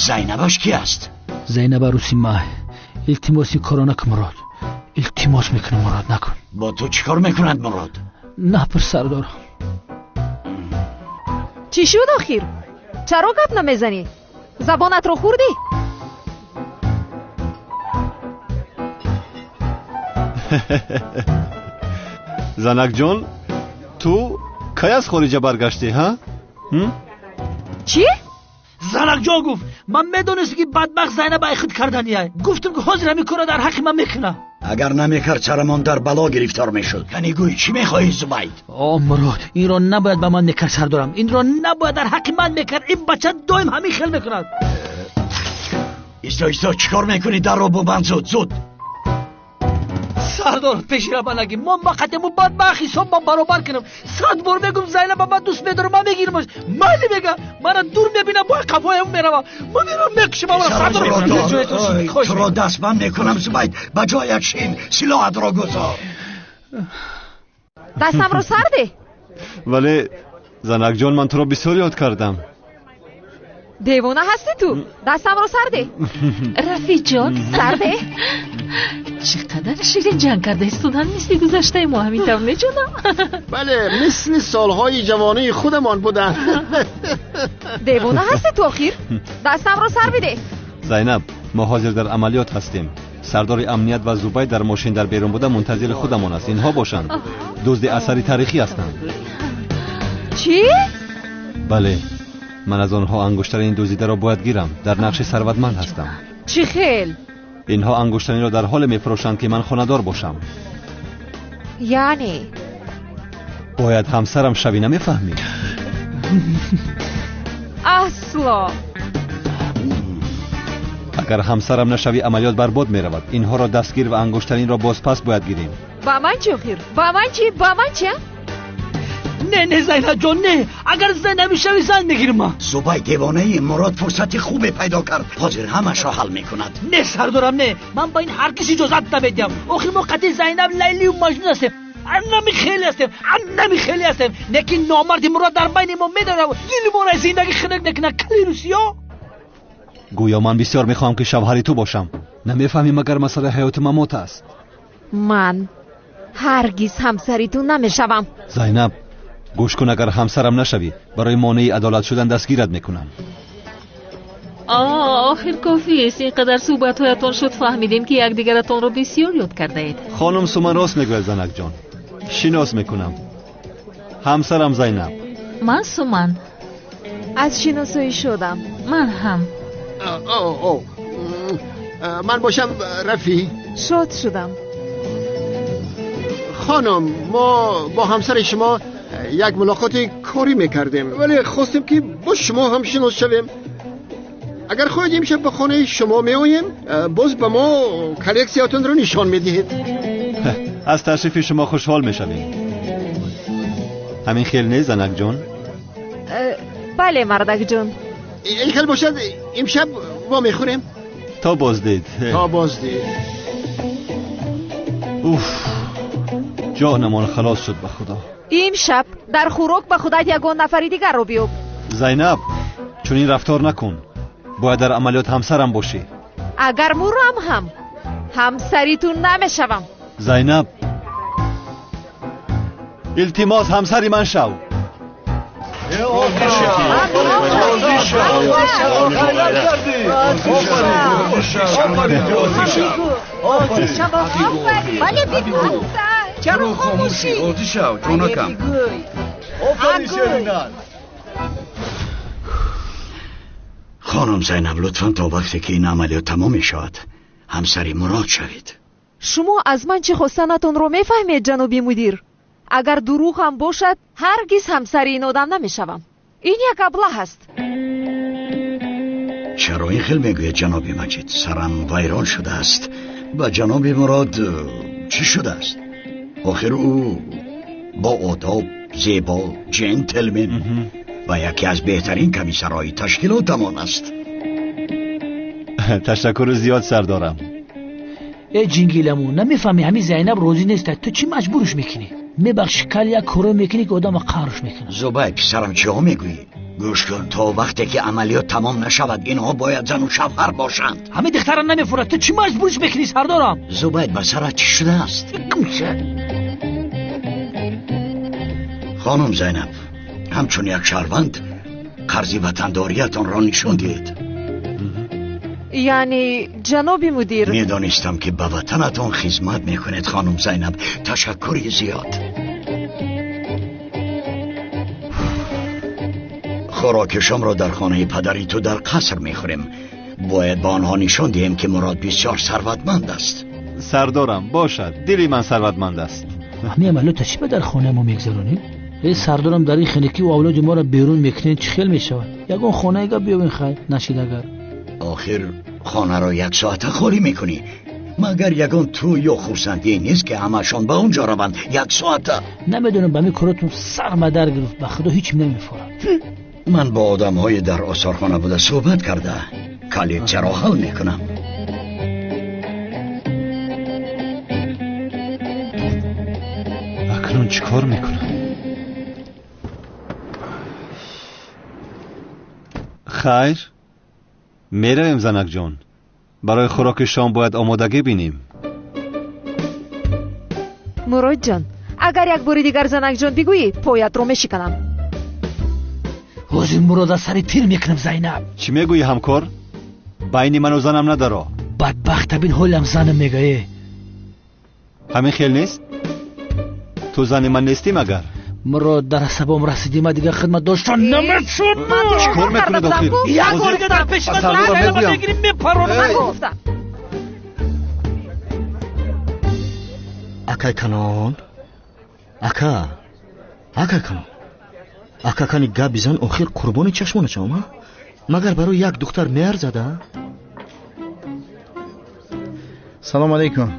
Зайнабаш кӣ аст? Зайнаб арӯси май. Илтимос, ин корро накун, Мурод. Илтимос мекунам, Мурод, накун. Бо ту чӣ кор мекунад Мурод? Напурс, сардорам. Чӣ шуд охир? Чаро гап намезанӣ? Забонатро хӯрдӣ? Занакҷон, ту кай аз хориҷа баргаштӣ, ҳа? Чӣ? Занакҷон гуфт, ман медонистам, ки бадбахт Зайнаб ай худ кардания. Гуфтам, ки ҳозир ҳамин корро дар ҳаққи ман мекунад. Агар намекард, сарамон дар бало гирифтор мешуд. Кани гӯй, чӣ мехоҳӣ, Зубайд? О, Мурод, инро набояд ба ман мекард, сардорам. Инро набояд дар ҳаққи ман мекард. Ин бача доим ҳамин хел мекунад. Исто, исто, чӣ кор мекунӣ? Дарро бубанд, зуд, зуд. Сардор, пеши ра нагӣ. Мо мақадему бадбахт ҳисоб ман баробар кунам. 100 бор мегум, Зайнаба ман дӯст медорам, ман мегирамаш. Майли мега, мана дур мебинам, бо қафоям меравам. Ман меравам, мекушам ама, сардор. Туро дастбанд мекунам, Зубайд. Ба ҷоят шин, силоҳатро гузор. Дастамро сарде? Вале занакҷон, ман туро бисёр ёд кардам. Девона ҳастӣ ту? Дастамро сарде. Рафиҷон, сарде. Чӣ қадар ширин ҷанг карда истодан, мисли гузаштаи мо ҳамин тавр меҷонам. Бале, мисли солҳои ҷавонии худамон буданд. Девона ҳастӣ ту охир? Дастамро сар бидеҳ. Зайнаб, мо ҳозир дар амалиёт ҳастем. Сардори амният ва Зубайд дар мошин дар берун буда мунтазири худамон аст. Инҳо бошанд дузди асари таърихӣ ҳастанд. Чӣ? Бале, ман аз онҳо ангуштарини дуздидаро бояд гирам. Дар нақши сарватманд ҳастам. Чӣ хел? Инҳо ангуштариро дар ҳоле мефурӯшанд, ки ман хонадор бошам. Яъне? Бояд ҳамсарам шавӣ, намефаҳмӣ? Асло. Агар ҳамсарам нашавӣ, амалиёт барбод меравад. Инҳоро дастгир ва ангуштаринро бозпас бояд гирем. Ба ман чӣ охир? Ба ман чӣ? Ба ман чӣ? Не, не, Зайнаб ҷон, не. Агар зан намешавӣ, зан мегирам ман. Зубайд, девонаи, Мурод фурсати хубе пайдо кард. Ҳозир ҳамашро ҳал мекунад. Не, сардорам, не. Ман ба ин ҳаргиз иҷозат намедиҳам. Охир мо қатъи Зайнаб Лайлию Маҷнун ҳастем. Анами хеле ҳастем, анами хеле ҳастем. Лекин номарди Мурод дар байни мо медарав, дили моро аз зиндагӣ хунук мекунад. Кали русиё. Гӯё ман бисёр мехоҳам, ки шавҳари ту бошам. Намефаҳмӣ, магар масъалаи ҳаёту мамот аст? Ман ҳаргиз ҳамсари ту намешавам. Зайнаб, гӯш кун, агар ҳамсарам нашавӣ, барои монеи адолат шудан дастгират мекунам. Охир кофист. Ин қадар суҳбатҳоятон шуд, фаҳмидем, ки якдигаратонро бисёр ёд кардаед. Хонум Суман рост мегӯяд, занакҷон. Шинос мекунам, ҳамсарам Зайнаб. Ман Суман. Аз шиносоӣ шудам. Ман ҳам. Ман бошам Рафӣ. Шод шудам. Хонум, мо бо ҳамсари шумо як мулоқоти корӣ мекардем, вале хостем ки бо шумо ҳам шинос шавем. Агар хоҳед имшаб ба хонаи шумо меоем, боз ба мо коллексиятонро нишон медиҳед. Аз ташрифи шумо хушҳол мешавем. Ҳамин хел не, занакҷон? Бале, мардакҷон. Ин хел бошад, имшаб вомехӯрем. То боздид. То боздид. Уф, ҷонамон халос шуд ба худо. Имшаб дар хӯрок ба худат ягон нафари дигарро биёб. Зайнаб, чунин рафтор накун. Бояд дар амалиёт ҳамсарам бошӣ. Агар мурам ҳам ҳамсари ту намешавам. Зайнаб, илтимос ҳамсари ман шав. Бале, бигӯ. Чаро хомӯшӣ? Розӣ шав, ҷонакам. Хонум Зайнаб, лутфан то вақте ки ин амалиёт тамом мешавад ҳамсари Мурод шавед. Шумо аз ман чӣ хостанатонро мефаҳмед, ҷаноби мудир? Агар дурӯғ ҳам бошад, ҳаргиз ҳамсари ин одам намешавам. Ин як аблаҳ аст. Чаро ин хел мегӯед, ҷаноби Маҷид? Сарам вайрон шудааст. Ба ҷаноби Мурод чӣ шудааст? Охир ӯ бо одоб, зебо, ҷентлмен ва яке аз беҳтарин комиссарҳои ташкилотамон аст. Ташаккури зиёд, сардорам. Э ҷингиламу, намефаҳмӣ ҳамин Зайнаб розӣ нест, ту чӣ маҷбурш мекунӣ? Мебахши, кал як коро мекунӣ ки одама қаҳрш мекунад. Зубай, писарам, чиҳо мегӯӣ? Гӯш кун, то вақте ки амалиёт тамом нашавад инҳо бояд зану шавҳар бошанд. Ҳамин духтара намефурад, ту чӣ маҷбурш мекунӣ, сардорам? Зубайд, ба сарат чӣ шудааст? Хонум Зайнаб, ҳамчун як шаҳрванд қарзи ватандориятонро нишон диҳед. Яъне, ҷаноби мудир... Медонистам ки ба ватанатон хизмат мекунед, хонум Зайнаб. Ташаккури зиёд. Хӯроки шомро дар хонаи падари ту дар қаср мехӯрем. Бояд ба онҳо нишон диҳем ки Мурод бисёр сарватманд аст. Сардорам, бошад, дили ман сарватманд аст. Ҳамин амалиётро чӣ ба дар хонаи мо мегзаронем? Э сардорам, дар ин хинакӣ авлоди моро берун мекунед, чӣ хел мешавад? Ягон хонаега биёбем, хайр нашид агар. Охир хонаро як соата холӣ мекунӣ. Магар ягон тӯй ё хурсандие нест ки ҳамашон ба он ҷо раванд як соата? Намедонам, ба ҳамин коротон сар мадар гирифт, ба худо ҳеч намефорад. Ман бо одамҳои дар осорхона буда суҳбат карда коллексияро ҳал мекунам. Акнун чӣ кор мекунам? Хайр, меравем, занакҷон. Барои хӯроки шом бояд омодагӣ бинем. Муродҷон, агар як бори дигар занакҷон бигӯӣ, поятро мешиканам. Ҳозир Мурод аз сари тир мекунам, Зайнаб. Чӣ мегӯӣ, ҳамкор? Байни ману занам надаро. Бадбахта бин, ҳолам занам мегӯе. Ҳамин хел нест? Ту зани ман нестӣ магар? Мурод, дар асабом расидӣ, ман дигар хидмат доштан наметавонам. Чӣ кор мекунед охир? Як бори дигар дар пеши ман Зайнаб мегирӣ, мепаронам. Акай Канон, ака, акай Канон, ака кани гап бизан, охир қурбони чашмонашам, а? Магар барои як духтар меарзад, а? Салом алейкум.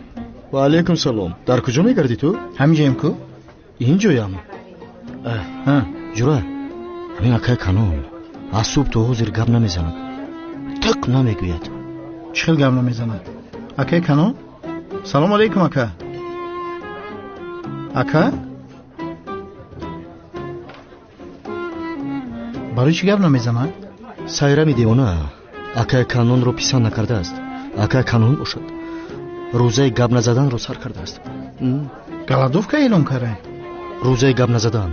Ва алейкум салом. Дар куҷо мегардӣ ту? Ҳаминҷоем ку? Инҷоям. Ҷура, ҳамин акай Канон аз субҳ то ҳозир гап намезанад, тиқ намегӯяд. Чӣ хел гап намезанад? Акай Канон? Салом алейкум, ака. Ака? Барои чӣ гап намезанад? Сайрами девона акай Канонро писанд накардааст. Акай Канон бошад, рӯзаи гап назаданро сар кардааст. Голодовка эълон карда? Рӯзаи гап назадан.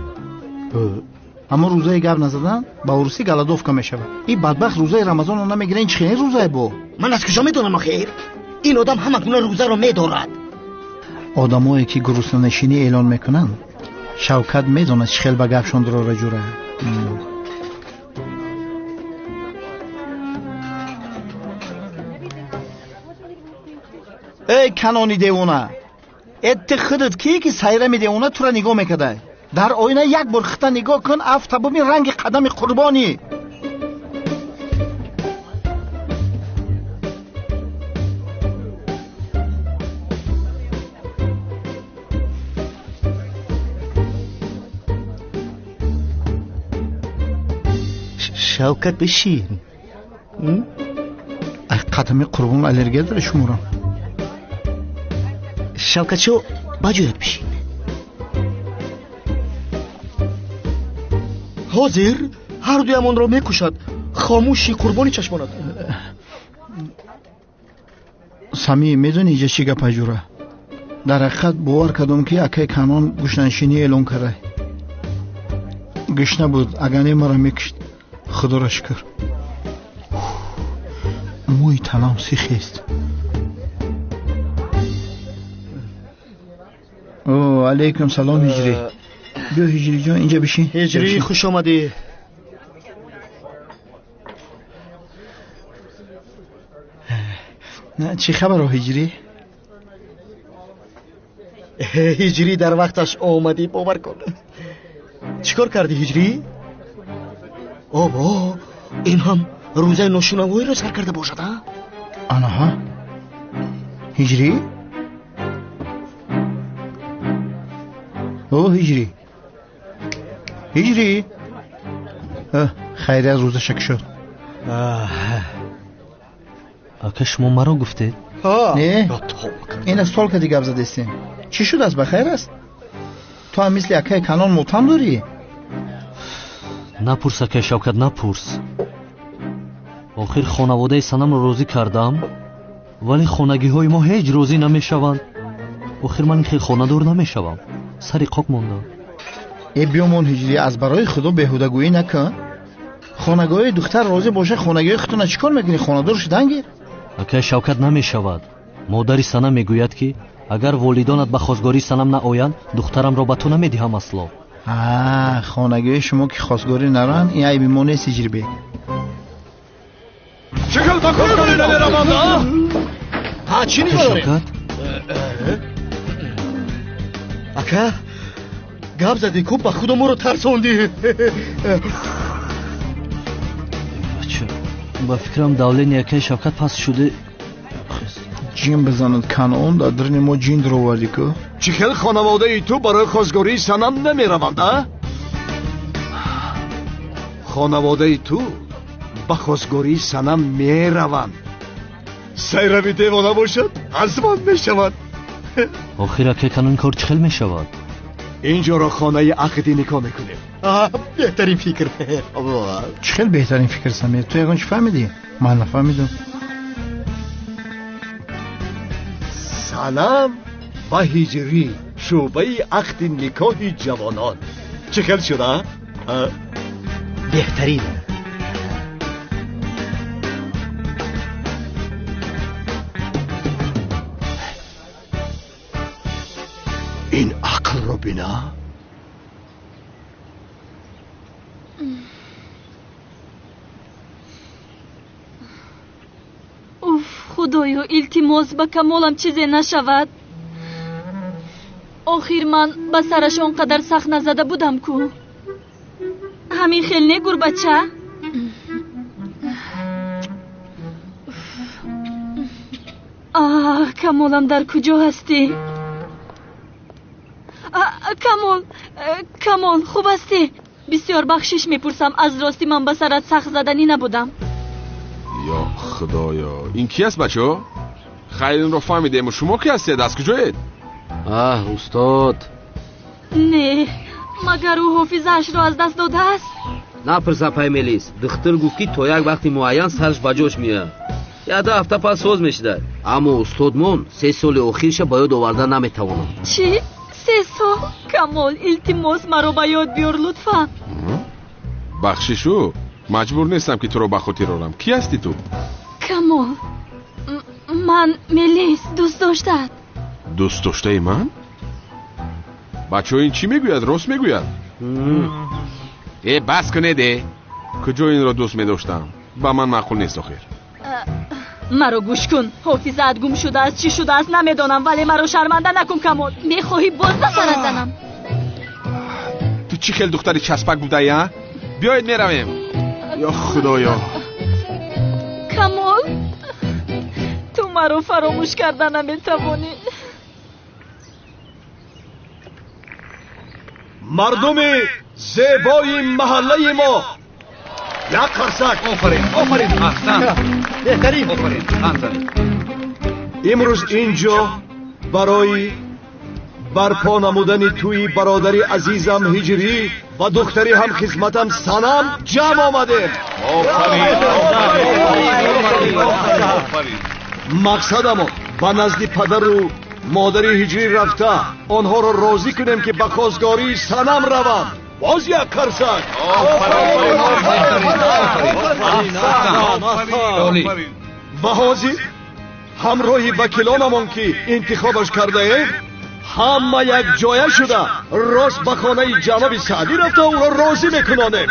Аммо рӯзаи гап назадан ба урусӣ голодовка мешавад. Ин бадбахт рӯзаи рамазонро намегирад, ин чӣ хел рӯзае бо? Ман аз куҷо медонам охир? Ин одам ҳама гуна рӯзаро медорад. Одамое ки гуруснанишинӣ эълон мекунанд, Шавкат медонад чӣ хел ба гапшон дурора ҷура. Эй канони девона, э ту худат кӣ ки сайрами девона тура нигоҳ мекардай? Дар оина як бор хита нигоҳ кун, афта бубин ранги қадами қурбонӣ. Шавкат бишин. Ай қадами қурбон аллергия дора шуморо. Шавкатшо, ба ҷоят бишин. Ҳозир ҳар дуямонро мекушад. Хомӯши қурбони чашмонат. Сами, медонӣ иҷа чӣ гап аҷура? Дар ҳақиқат бовар кардам, ки акай Канон гушнаншинӣ эълон кардай. Гушна буд, агар не маро мекушт. Худоро шукр. Мӯи танам сихест. О, алейкум салом, Ҳиҷрӣ. Биё, Ҳиҷрӣ ҷон, инҷа бишин. Ҳиҷрӣ, хуш омадӣ. Чӣ хабаро, Ҳиҷрӣ? Ҳиҷрӣ, дар вақташ омадӣ, бовар кун. Чӣ кор кардӣ, Ҳиҷрӣ? Обо, ин ҳам рӯзаи ношунавоиро сар карда бошад, а? Анаҳа. Ҳиҷрӣ? О, Ҳиҷрӣ. Ҳиҷрӣ. Хайрият, рӯзаша кушод. Ака, шумо маро гуфтед? Не, ин аз стол кади гап задестем. Чӣ шудааст, ба хайр аст? Ту ҳам мисли акаи Канон мотам дорӣ? Напурс, акай Шавкат, напурс. Охир хонаводаи Санамро розӣ кардам, вале хонагиҳои мо ҳеҷ розӣ намешаванд. Охир ман ин хел хонадор намешавам. Сари қок мондам. Э биёмон, Ҳиҷрӣ, аз барои худо беҳудагӯӣ накун. Хонагоҳи духтар розӣ боша, хонагиҳои худтона чӣ кор мекунӣ? Хонадор шудан гир. Акай Шавкат, намешавад. Модари Санам мегӯяд, ки агар волидонат ба хосгории Санам наоянд, духтарамро ба ту намедиҳам асло. Хонагиҳои шумо ки хосгорӣ нароянд, ин айби мо нест, Ҳиҷрибек. Чӣ хел ба хосгорӣ намераванд, а? Ҳа, чӣ нигоҳ дорем? Ака, гап задӣ ку, ба худо моро тарсондӣ. Ба фикрам давлени акаи Шавкат паст шуде. Ҷин бизанад, Канон, дар даруни мо ҷин даровардӣ ку. Чӣ хел хонаводаи ту барои хосгории Санам намераванд, а? Хонаводаи ту ба хосгории Санам мераванд. Сайрави девона бошад, аз ман мешавад. Охир акаи Канон, кор чӣ хел мешавад? Инҷоро хонаи ақди никоҳ мекунем. Беҳтарин фикр. Чӣ хел беҳтарин фикр, Самир? Ту ягон чӣ фаҳмидӣ? Ман нафаҳмидам. Санам ва Ҳиҷрӣ, шӯъбаи ақди никоҳи ҷавонон. Чӣ хел шуда? Беҳтарин. Ин ақлро бина. Уф, худоё, илтимос, ба Камолам чизе нашавад. Охир ман ба сараш он қадар сахт назада будам ку. Ҳамин хел не, гурбача? Аҳ, Камолам, дар куҷо ҳастӣ? Камол, Камол, хуб ҳастӣ? Бисёр бахшиш мепурсам, аз ростӣ ман ба сарат сахт заданӣ набудам. Ё худоё, ин ки аст, бачо? Хайр, инро фаҳмидем. Шумо ки ҳастед? Аз куҷоед? Аҳ, устод. Не, магар ӯ ҳофизаашро аз даст додааст? Напурс, апай Мелис. Духтур гуфт, ки то як вақти муайян сараш ба ҷош меояд. Як-ду ҳафта пас соз мешудад. Аммо устодмон 3 соли охирша ба ёд оварда наметавонад. Чӣ? 3 сол? Камол, илтимос, маро ба ёд биёр, лутфан. Бахшишу, маҷбур нестам, ки туро ба хотир орам. Кӣ ҳастӣ ту? Камол, ман Мелис, дӯст доштаат. Дӯст доштаи ман? Бачаҳо, ин чӣ мегӯяд? Рост мегӯяд? Э, бас кунед, э! Куҷо инро дӯст медоштам? Ба ман маъқул нест охир. Маро гӯш кун. Ҳофизаат гум шудааст, чӣ шудааст намедонам, вале маро шарманда накун Камол. Мехоҳӣ боз ба сарат занам? Ту чӣ хел духтари часпак будаӣ, а? Биёед меравем. Ё Худоё. Камол, ту маро фаромӯш карда наметавонӣ. Мардуми зебои маҳаллаи мо, як қарсак. Офарин, офарин, аҳсан. Беҳтарин. Офарин, аҳсан. Имрӯз инҷо барои барпо намудани тӯи бародари азизам Ҳиҷрӣ ва духтари ҳамхизматам Санам ҷамъ омадем. Мақсадамон ба назди падару модари Ҳиҷрӣ рафта онҳоро розӣ кунем ки ба хостгории Санам раванд. Боз як қарсак. Ва ҳозир ҳамроҳи вакилонамон ки интихобаш кардаем, ҳама якҷоя шуда рост ба хонаи ҷаноби Саъдӣ рафта ӯро розӣ мекунонем.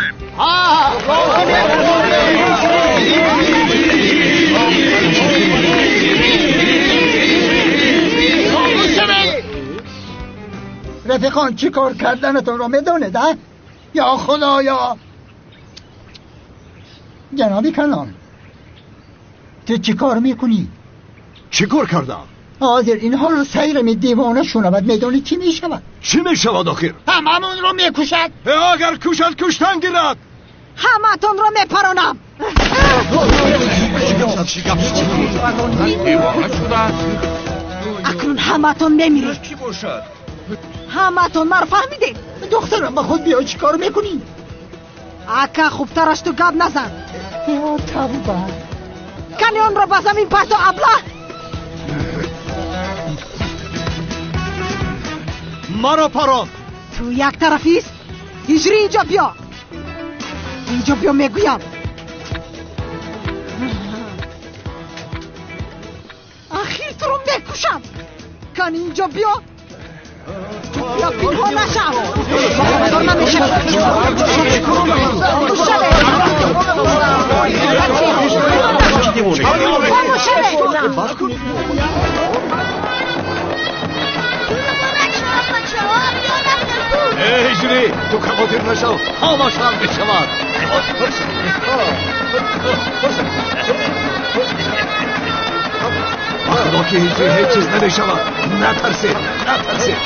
رفیقان چی کار کردنتون رو میدونید؟ یا خدایا. جنابی کلان، تو چی کار میکنی؟ چی کار کردم؟ حاضر اینها رو سیرم دیوانه شنود، میدونی چی میشود؟ چی میشود آخر؟ هممون رو میکشد. اگر کشد کشتن گیرد. همتون رو میپرانم. اکنون همتون میمیرید. همتون مرا فهمیدید؟ دخترم با خود بیا، چی کار میکنی؟ اکا خوبترش تو گپ نزن. یا توبه. کنی آن را به زمین پرتو ابله. مرا پران. تو یک طرفیست؟ هجری اینجا بیا. اینجا بیا میگویم. اخیر تو رو میکشم. کنی اینجا بیا. یا پینها نشم. эй ҳиҷрӣ, ту хавотир нашав, ҳамаш ҳал мешавад. Ба худо ки ҳиҷрӣ ҳеҷ чиз намешавад. Натарсед, натарсед.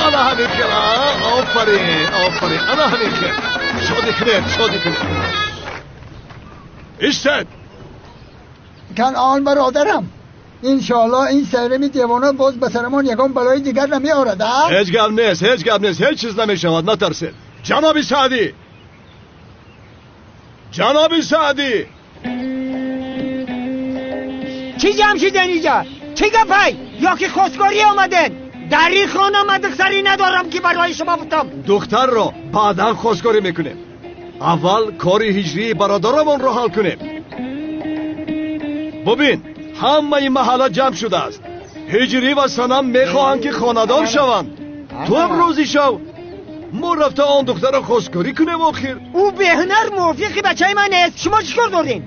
Ана ҳамин хел. Офарин, офарин. Ана ҳамин хел. Шодӣ кунед, шодӣ кунед. Истед. Канъон бародарам, иншоаллоҳ ин сайрами девона боз ба сарамон ягон балои дигар намеорад. Ҳеҷ гап нест, ҳеҷ гап нест, ҳеҷ чиз намешавад, натарсед. Ҷаноби Саъдӣ, ҷаноби Саъдӣ. Чӣ ҷамъ шуден инҷа? Чӣ гапай? Ё ки хостгорӣ омаден? Дар ин хона ман духтарӣ надорам ки барои шумо бутам. Духтарро баъдан хостгорӣ мекунем. Аввал кори ҳиҷрии бародарамонро ҳал кунем. Бубин, ҳамаи маҳалла ҷамъ шудааст. Ҳиҷрӣ ва Санам мехоҳанд ки хонадор шаванд. Ту ҳам розӣ шав. Мо рафта он духтарро хостгорӣ кунем охир. Ӯ беҳунар мувофиқи бачаи ман нест. Шумо чӣ кор дорем?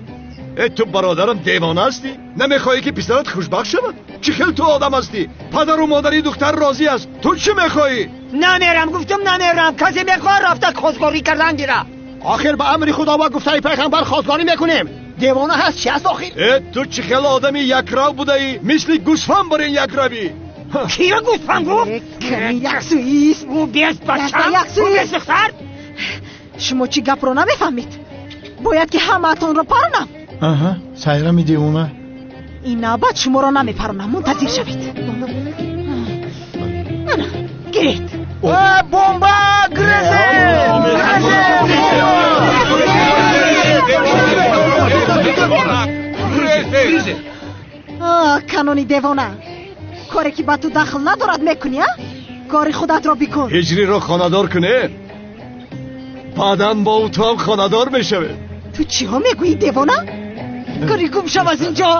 Э, ту бародарам девона ҳастӣ? Намехоҳӣ ки писарат хушбахт шавад? Чӣ хел ту одам ҳастӣ? Падару модари духтар розӣ аст. Ту чӣ мехоҳӣ? Намерам, гуфтам намерам. Касе мехоҳад рафта хостгорӣ кардан гира. Охир ба амри худо ва гуфтаи пайғамбар хостгорӣ мекунем. Девона ҳаст, чӣ аст охир? Э, ту чӣ хел одами якрав будаӣ? Мисли гӯсфанд бар ин якравӣ. Киро гӯсфанд гуфт? Яксӯист. Ӯ без бачам, ӯ без духтар. Шумо чӣ гапро намефаҳмед? Бояд ки ҳамаатонро паронам. Аҳа, сайрами девона. Ин навбат шуморо намепаронам, мунтазир шавед. Ана, гир. Гиред. Бомба! Грезе! Грезе! Канони девона, коре ки ба ту дахл надорад мекунӣ, а? Кори худатро бикун. Ҳиҷриро хонадор кунед, баъдан бо ӯ ту ҳам хонадор мешавед. Ту чиҳо мегӯӣ, девона? Кори гум шав аз инҷо.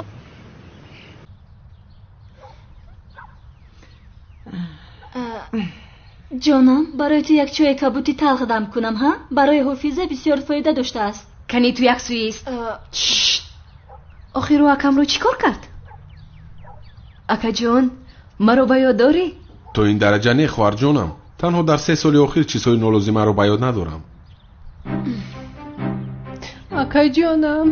Ҷонам, барои ту як чойи кабути талх дам кунам, ҳа? Барои ҳофиза бисёр фоида доштааст. Кани ту як сӯист. Охир ӯ акамро чӣ кор кард? Акаҷон, маро ба ёд дорӣ? То ин дараҷа не, хоҳарҷонам. Танҳо дар 3 соли охир чизҳои нолозимаро ба ёд надорам. Акаҷонам.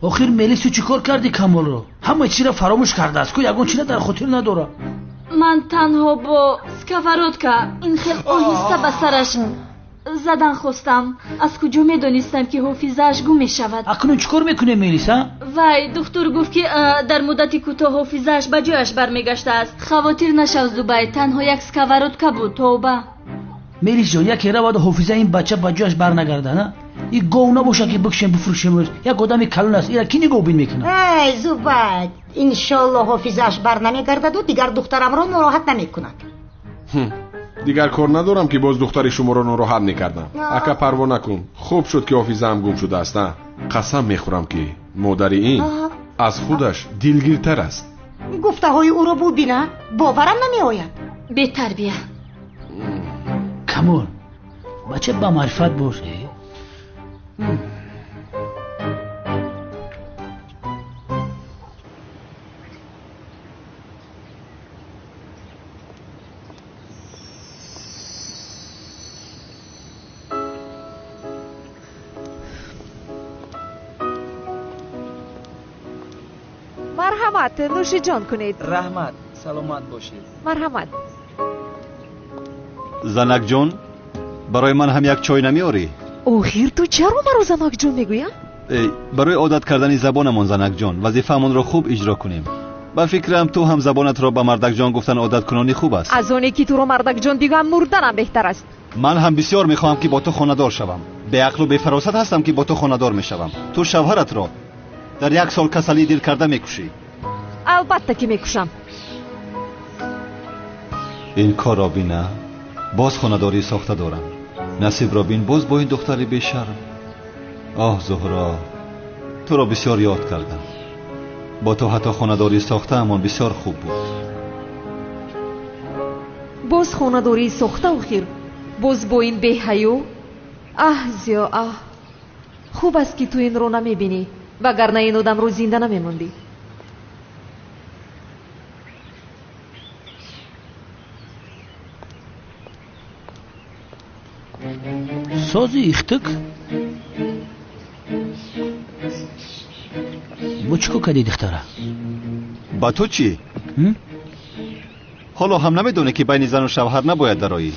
Охир Мелису чӣ кор кардӣ Камолро? Ҳама чизро фаромӯш кардааст, ку ягон чизро дар хотир надорад. Ман танҳо бо сковородка ин хел оҳиста ба сараш задан хостам. Аз куҷо медонистам, ки ҳофизааш гум мешавад? Акнун чӣ кор мекунем, Мелиса? Вай, духтур гуфт, ки дар муддати кӯтоҳ ҳофизааш ба ҷояш бармегаштааст. Хавотир нашав, Зубай, танҳо як сковородка буд. Тавба. Мелис ҷон, яке равад ҳофизаи ин бача ба ҷояш барнагардад, а? И гов набошад, ки бикушем, бифурӯшем. Як одами калон аст, ира ки нигоҳбин мекунад? Эй Зубай, иншоллоҳ ҳофизааш барнамегардаду дигар духтарамро нороҳат намекунад. Дигар кор надорам, ки боз духтари шуморо нороҳат мекардам. Ака, парво накун, хуб шуд, ки ҳофизаам гум шудааст. А қасам мехӯрам, ки модари ин аз худаш дилгиртар аст. Гуфтаҳои ӯро бубина, боварам намеояд. Бетарбия. Камол, бача ба маърифат бош. Марҳамат, нӯшиҷон кунед. Раҳмат, саломат бошед. Марҳамат. Занакҷон, барои ман ҳам як чой намеорӣ? Охир ту чаро маро занакҷон мегӯя? Барои одат кардани забонамон, занакҷон, вазифаамонро хуб иҷро кунем. Ба фикрам, ту ҳам забонатро ба мардакҷон гуфтан одат кунони хуб аст. Аз оне ки туро мардакҷон бигӯям, мурданам беҳтар аст. Ман ҳам бисёр мехоҳам, ки бо ту хонадор шавам. Беақлу бефаросат ҳастам, ки бо ту хонадор мешавам. Ту шавҳаратро дар 1 сол касалии дил карда мекушӣ. Албатта ки мекушам. Ин корро бина, боз хонадорӣ сохта дорам. Насибро бин, боз бо ин духтари бешарм. Оҳ, Зуҳро, туро бисёр ёд кардам. Бо ту ҳатто хонадорӣ сохтаамон бисёр хуб буд. Боз хонадорӣ сохта охир, боз бо ин беҳаё. Аҳ, Зиё, аҳ, хуб аст, ки ту инро намебинӣ, вагарна ин одамро зинда намемондӣ. Сози ихтик? Бо чӣ кор кардӣ, духтара? Ба ту чӣ? Ҳоло ҳам намедонӣ, ки байни зану шавҳар набояд дароӣ.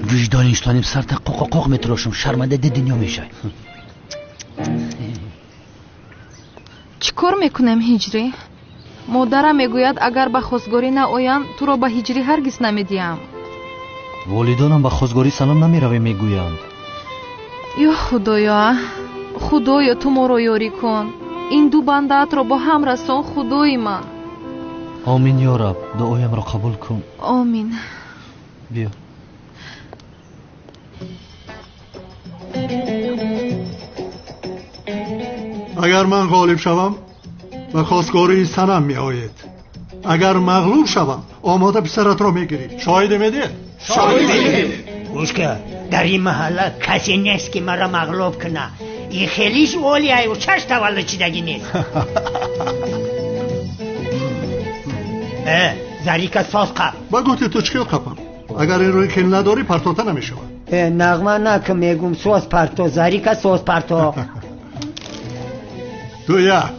Виҷдони инсоним сарта қоқоқоқ метирошам, шарманда ди дунё мешавӣ. Чӣ кор мекунем, Ҳиҷрӣ? Модарам мегӯяд, агар ба хостгорӣ наоям, туро ба Ҳиҷрӣ ҳаргиз намедиҳам. Волидонам ба хостгорӣ Санам намеравем мегӯянд. Ё Худоё, Худоё, ту моро ёрӣ кун. Ин ду бандаатро бо ҳам расон, Худои ман. Омин, ё Раб, дуоямро қабул кун. Омин. Биё. Агар ман ғолиб шавам, ба хостгории Санам меоед. Агар мағлуб шавам, омода писаратро мегирӣ. Шоҳидӣ медиҳед? Шоҳидӣ медиҳед. Гӯш кун, дар ин маҳалла касе нест, ки маро мағлуб кунад. Ин хелиш олияю чаш таваллуд шидагӣ нест. Зарика соз қап. Ба гуфти ту чӣ хел қапам? Агар ин рӯи хел надорӣ, партота намешавад. Нағма накун, мегум, соз парто, Зарика соз парто. 2-1.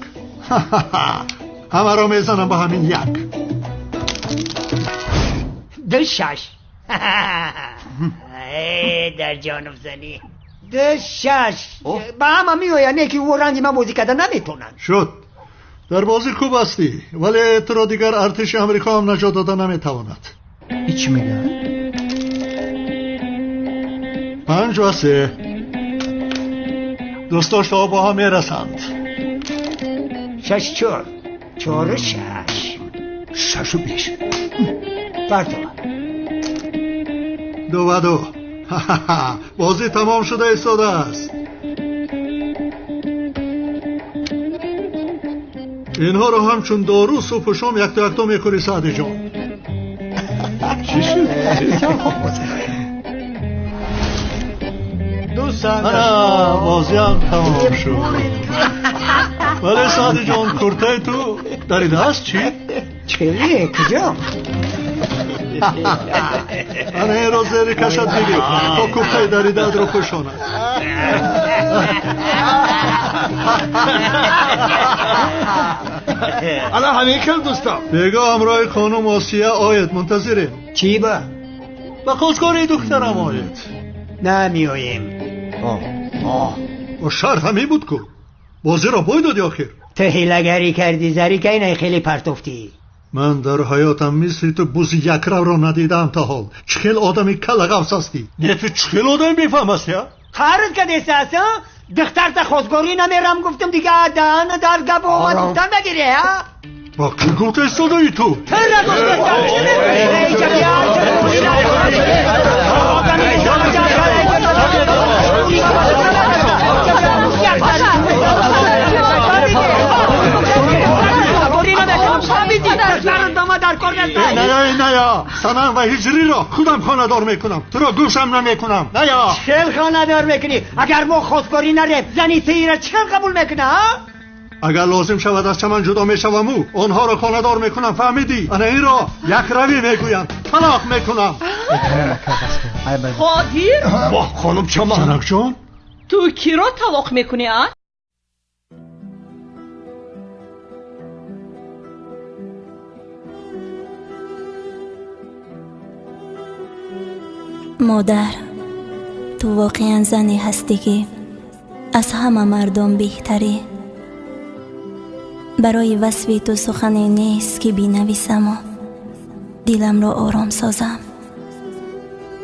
Ҳамаро мезанам ба ҳамин як. 2-6. Дар ҷониб занӣ. 2-6. Ба ҳама меояд, не ки ӯ ранги ман бозӣ карда наметавонад. Шуд. Дар бозӣ хуб ҳастӣ, вале туро дигар артиши Амрико ҳам наҷот дода наметавонад. Ин чӣ мегӯяд? 5-3. Дӯстдоштаҳо бо ҳам мерасанд. 6-4. 4-6. 6-5. Бардор. 2-2. Бозӣ тамом шуда истодааст. Инҳоро ҳамчун дору субҳу шом якто якто мехӯри, Саъдиҷон. Чӣ шуд? Ана бозиам тамом шуд. Вале Саъдиҷон, куртаи ту даридааст чӣ? Чӣ? Куҷо? Ана инро зери кашат бигир, то куртаи даридаатро пӯшонад. Ана ҳамин хел, дӯстам. Бего ҳамроҳи хонум Осия оед, мунтазирем. Чӣ ба? Ба хостгории духтарам оед. Намеоем. Шарт ҳамин буд ку. Бозиро бой додӣ охир. Ту ҳилагарӣ кардӣ, зарика инай хеле партофтӣ. Ман дар ҳаётам мисли ту бузи якравро надидаам то ҳол. Чӣ хел одами калағафс ҳастӣ? Не, ту чӣ хел одами бефаҳм ҳастӣ, а? Қарз кадеста аст, а? Духтарта хостгорӣ намерам гуфтам, дига даҳана дар гап омад гуфтан нагирӣ, а? Ба кӣ гуфта истодаӣ ту? Тира гуфта. Ная, Санам ва Ҳиҷриро худам хонадор мекунам. Туро гӯшам намекунам. Ная. Чӣ хонадор мекунӣ? Агар мо хостгорӣ нарем, зани тира чӣ хел қабул мекуна, а? Агар лозим шавад аз чаман ҷудо мешаваму онҳоро хонадор мекунам, фаҳмидӣ? Ана инро якравӣ мегӯянд. Талоқ мекунам. Қодир? Воҳ, хонум Чаман. Занакҷон? Ту киро талоқ мекунӣ, а? Модар, ту воқеан зане ҳастӣ, ки аз ҳама мардон беҳтарӣ. Барои васфи ту сухане нест, ки бинависаму диламро ором созам.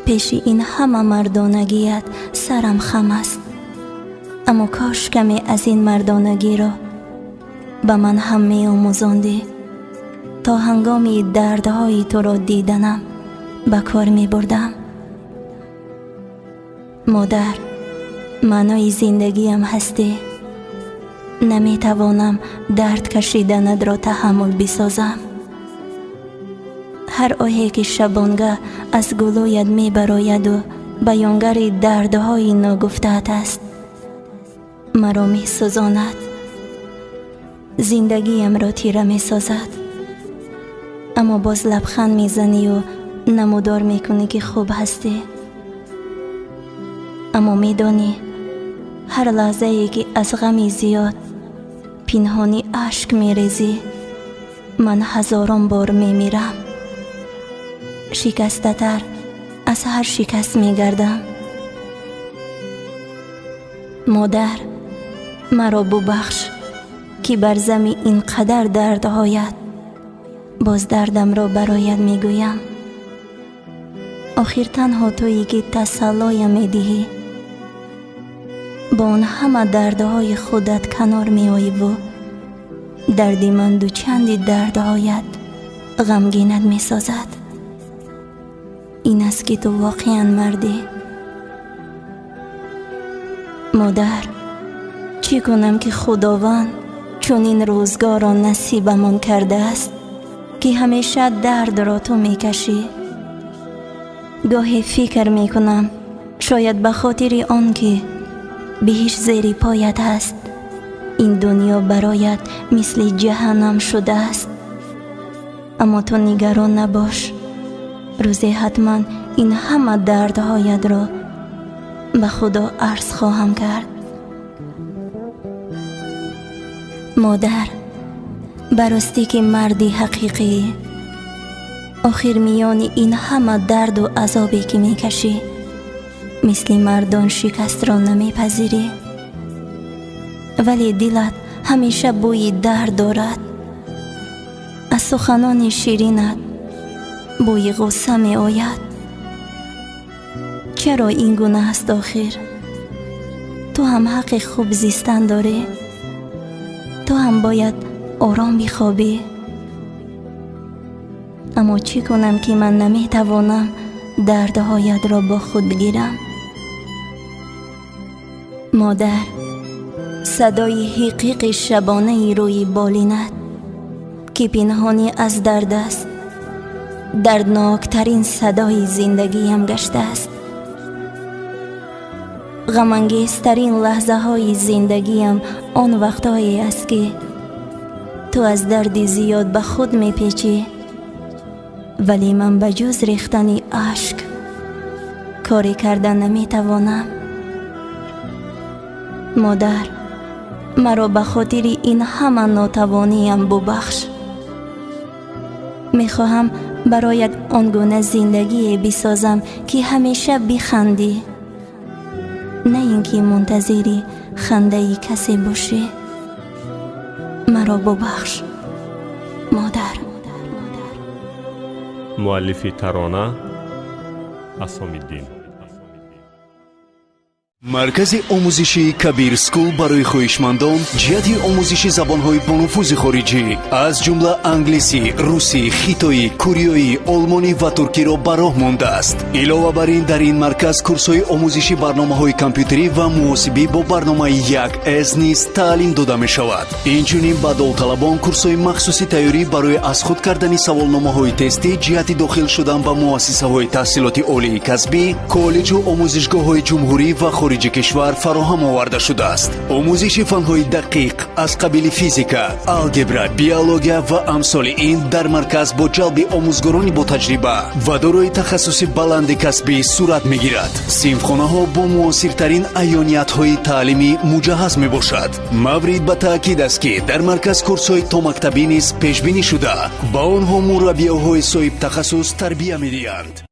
Пеши ин ҳама мардонагият сарам хам аст, аммо кош каме аз ин мардонагиро ба ман ҳам меомӯзондӣ, то ҳангоми дардҳои туро диданам ба кор мебурдам. Модар, маънои зиндагиам ҳастӣ. Наметавонам дард кашиданатро таҳаммул бисозам. Ҳар оҳе ки шабонгаҳ аз гулӯят мебарояду баёнгари дардҳои ногуфтаат аст, маро месӯзонад, зиндагиамро тира месозад. Аммо боз лабханд мезанию намудор мекунӣ, ки хуб ҳастӣ. Аммо медонӣ, ҳар лаҳзае ки аз ғами зиёд пинҳонӣ ашк мерезӣ, ман ҳазорон бор мемирам. Шикастатар аз ҳар шикаст мегардам. Модар, маро бубахш, ки бар зами ин қадар дардҳоят боз дардамро бароят мегӯям. Охир танҳо туе ки тасаллоям медиҳӣ, бо он ҳама дардҳои худат канор меоиву дарди ман дучанди дардҳоят ғамгинат месозад. Ин аст, ки ту воқеан мардӣ. Модар, чӣ кунам, ки Худованд чунин рӯзгорро насибамон кардааст, ки ҳамеша дардро ту мекашӣ. Гоҳе фикр мекунам, шояд ба хотири он ки биҳишт зери поят ҳаст, ин дунё бароят мисли ҷаҳаннам шудааст. Аммо ту нигарон набош, рӯзе ҳатман ин ҳама дардҳоятро ба Худо арз хоҳам кард. Модар, баростӣ ки марди ҳақиқӣ, охир миёни ин ҳама дарду азобе ки мекашӣ, мисли мардон шикастро намепазирӣ, вале дилат ҳамеша бӯи дард дорад. Аз суханони ширинат Бӯи ғусса меояд. Чаро ин гуна аст охир? Ту ҳам ҳаққи хуб зистан дорӣ. Ту ҳам бояд ором бихобӣ. Аммо чӣ кунам, ки ман наметавонам дардҳоятро бо худ бигирам? Модар, садои ҳиқиқи шабонаи рӯи болинат, ки пинҳонӣ аз дард аст, дардноктарин садои зиндагиям гаштааст. Ғамангезтарин лаҳзаҳои зиндагиям он вақтҳое аст, ки ту аз дарди зиёд ба худ мепечӣ, вале ман ба ҷуз рехтани ашк коре карда наметавонам. Модар, маро ба хотири ин ҳама нотавониям бубахш. Мехоҳам бароят он гуна зиндагие бисозам, ки ҳамеша бихандӣ, на ин ки мунтазири хандаи касе бошӣ. Маро бубахш, модар. Муаллифи тарона Асомиддин. Маркази омӯзишии Кабир Скул барои хоҳишмандон ҷиҳати омӯзиши забонҳои бонуфузи хориҷӣ, аз ҷумла англисӣ, русӣ, хитоӣ, кореоӣ, олмонӣ ва туркиро ба роҳ мондааст. Илова бар ин, дар ин марказ курсҳои омӯзиши барномаҳои компютерӣ ва муҳосибӣ бо барномаи 1С низ таълим дода мешавад. Инчунин ба довталабон курсҳои махсуси тайёрӣ барои аз худ кардани саволномаҳои тестӣ ҷиҳати дохил шудан ба муассисаҳои таҳсилоти олии касбӣ, коллеҷу омӯзишгоҳҳои ҷумҳурӣ ва хориҷи кишвар фароҳам оварда шудааст. Омӯзиши фанҳои дақиқ аз қабили физика, алгебра, биология ва амсоли ин дар марказ бо ҷалби омӯзгорони ботаҷриба ва дорои тахассуси баланди касбӣ сурат мегирад. Синфхонаҳо бо муосиртарин аёниятҳои таълимӣ муҷаҳҳаз мебошад. Маврид ба таъкид аст, ки дар марказ курсҳои томактабӣ низ пешбинӣ шуда, ба онҳо мураббиёҳои соҳибтахассус тарбия медиҳанд.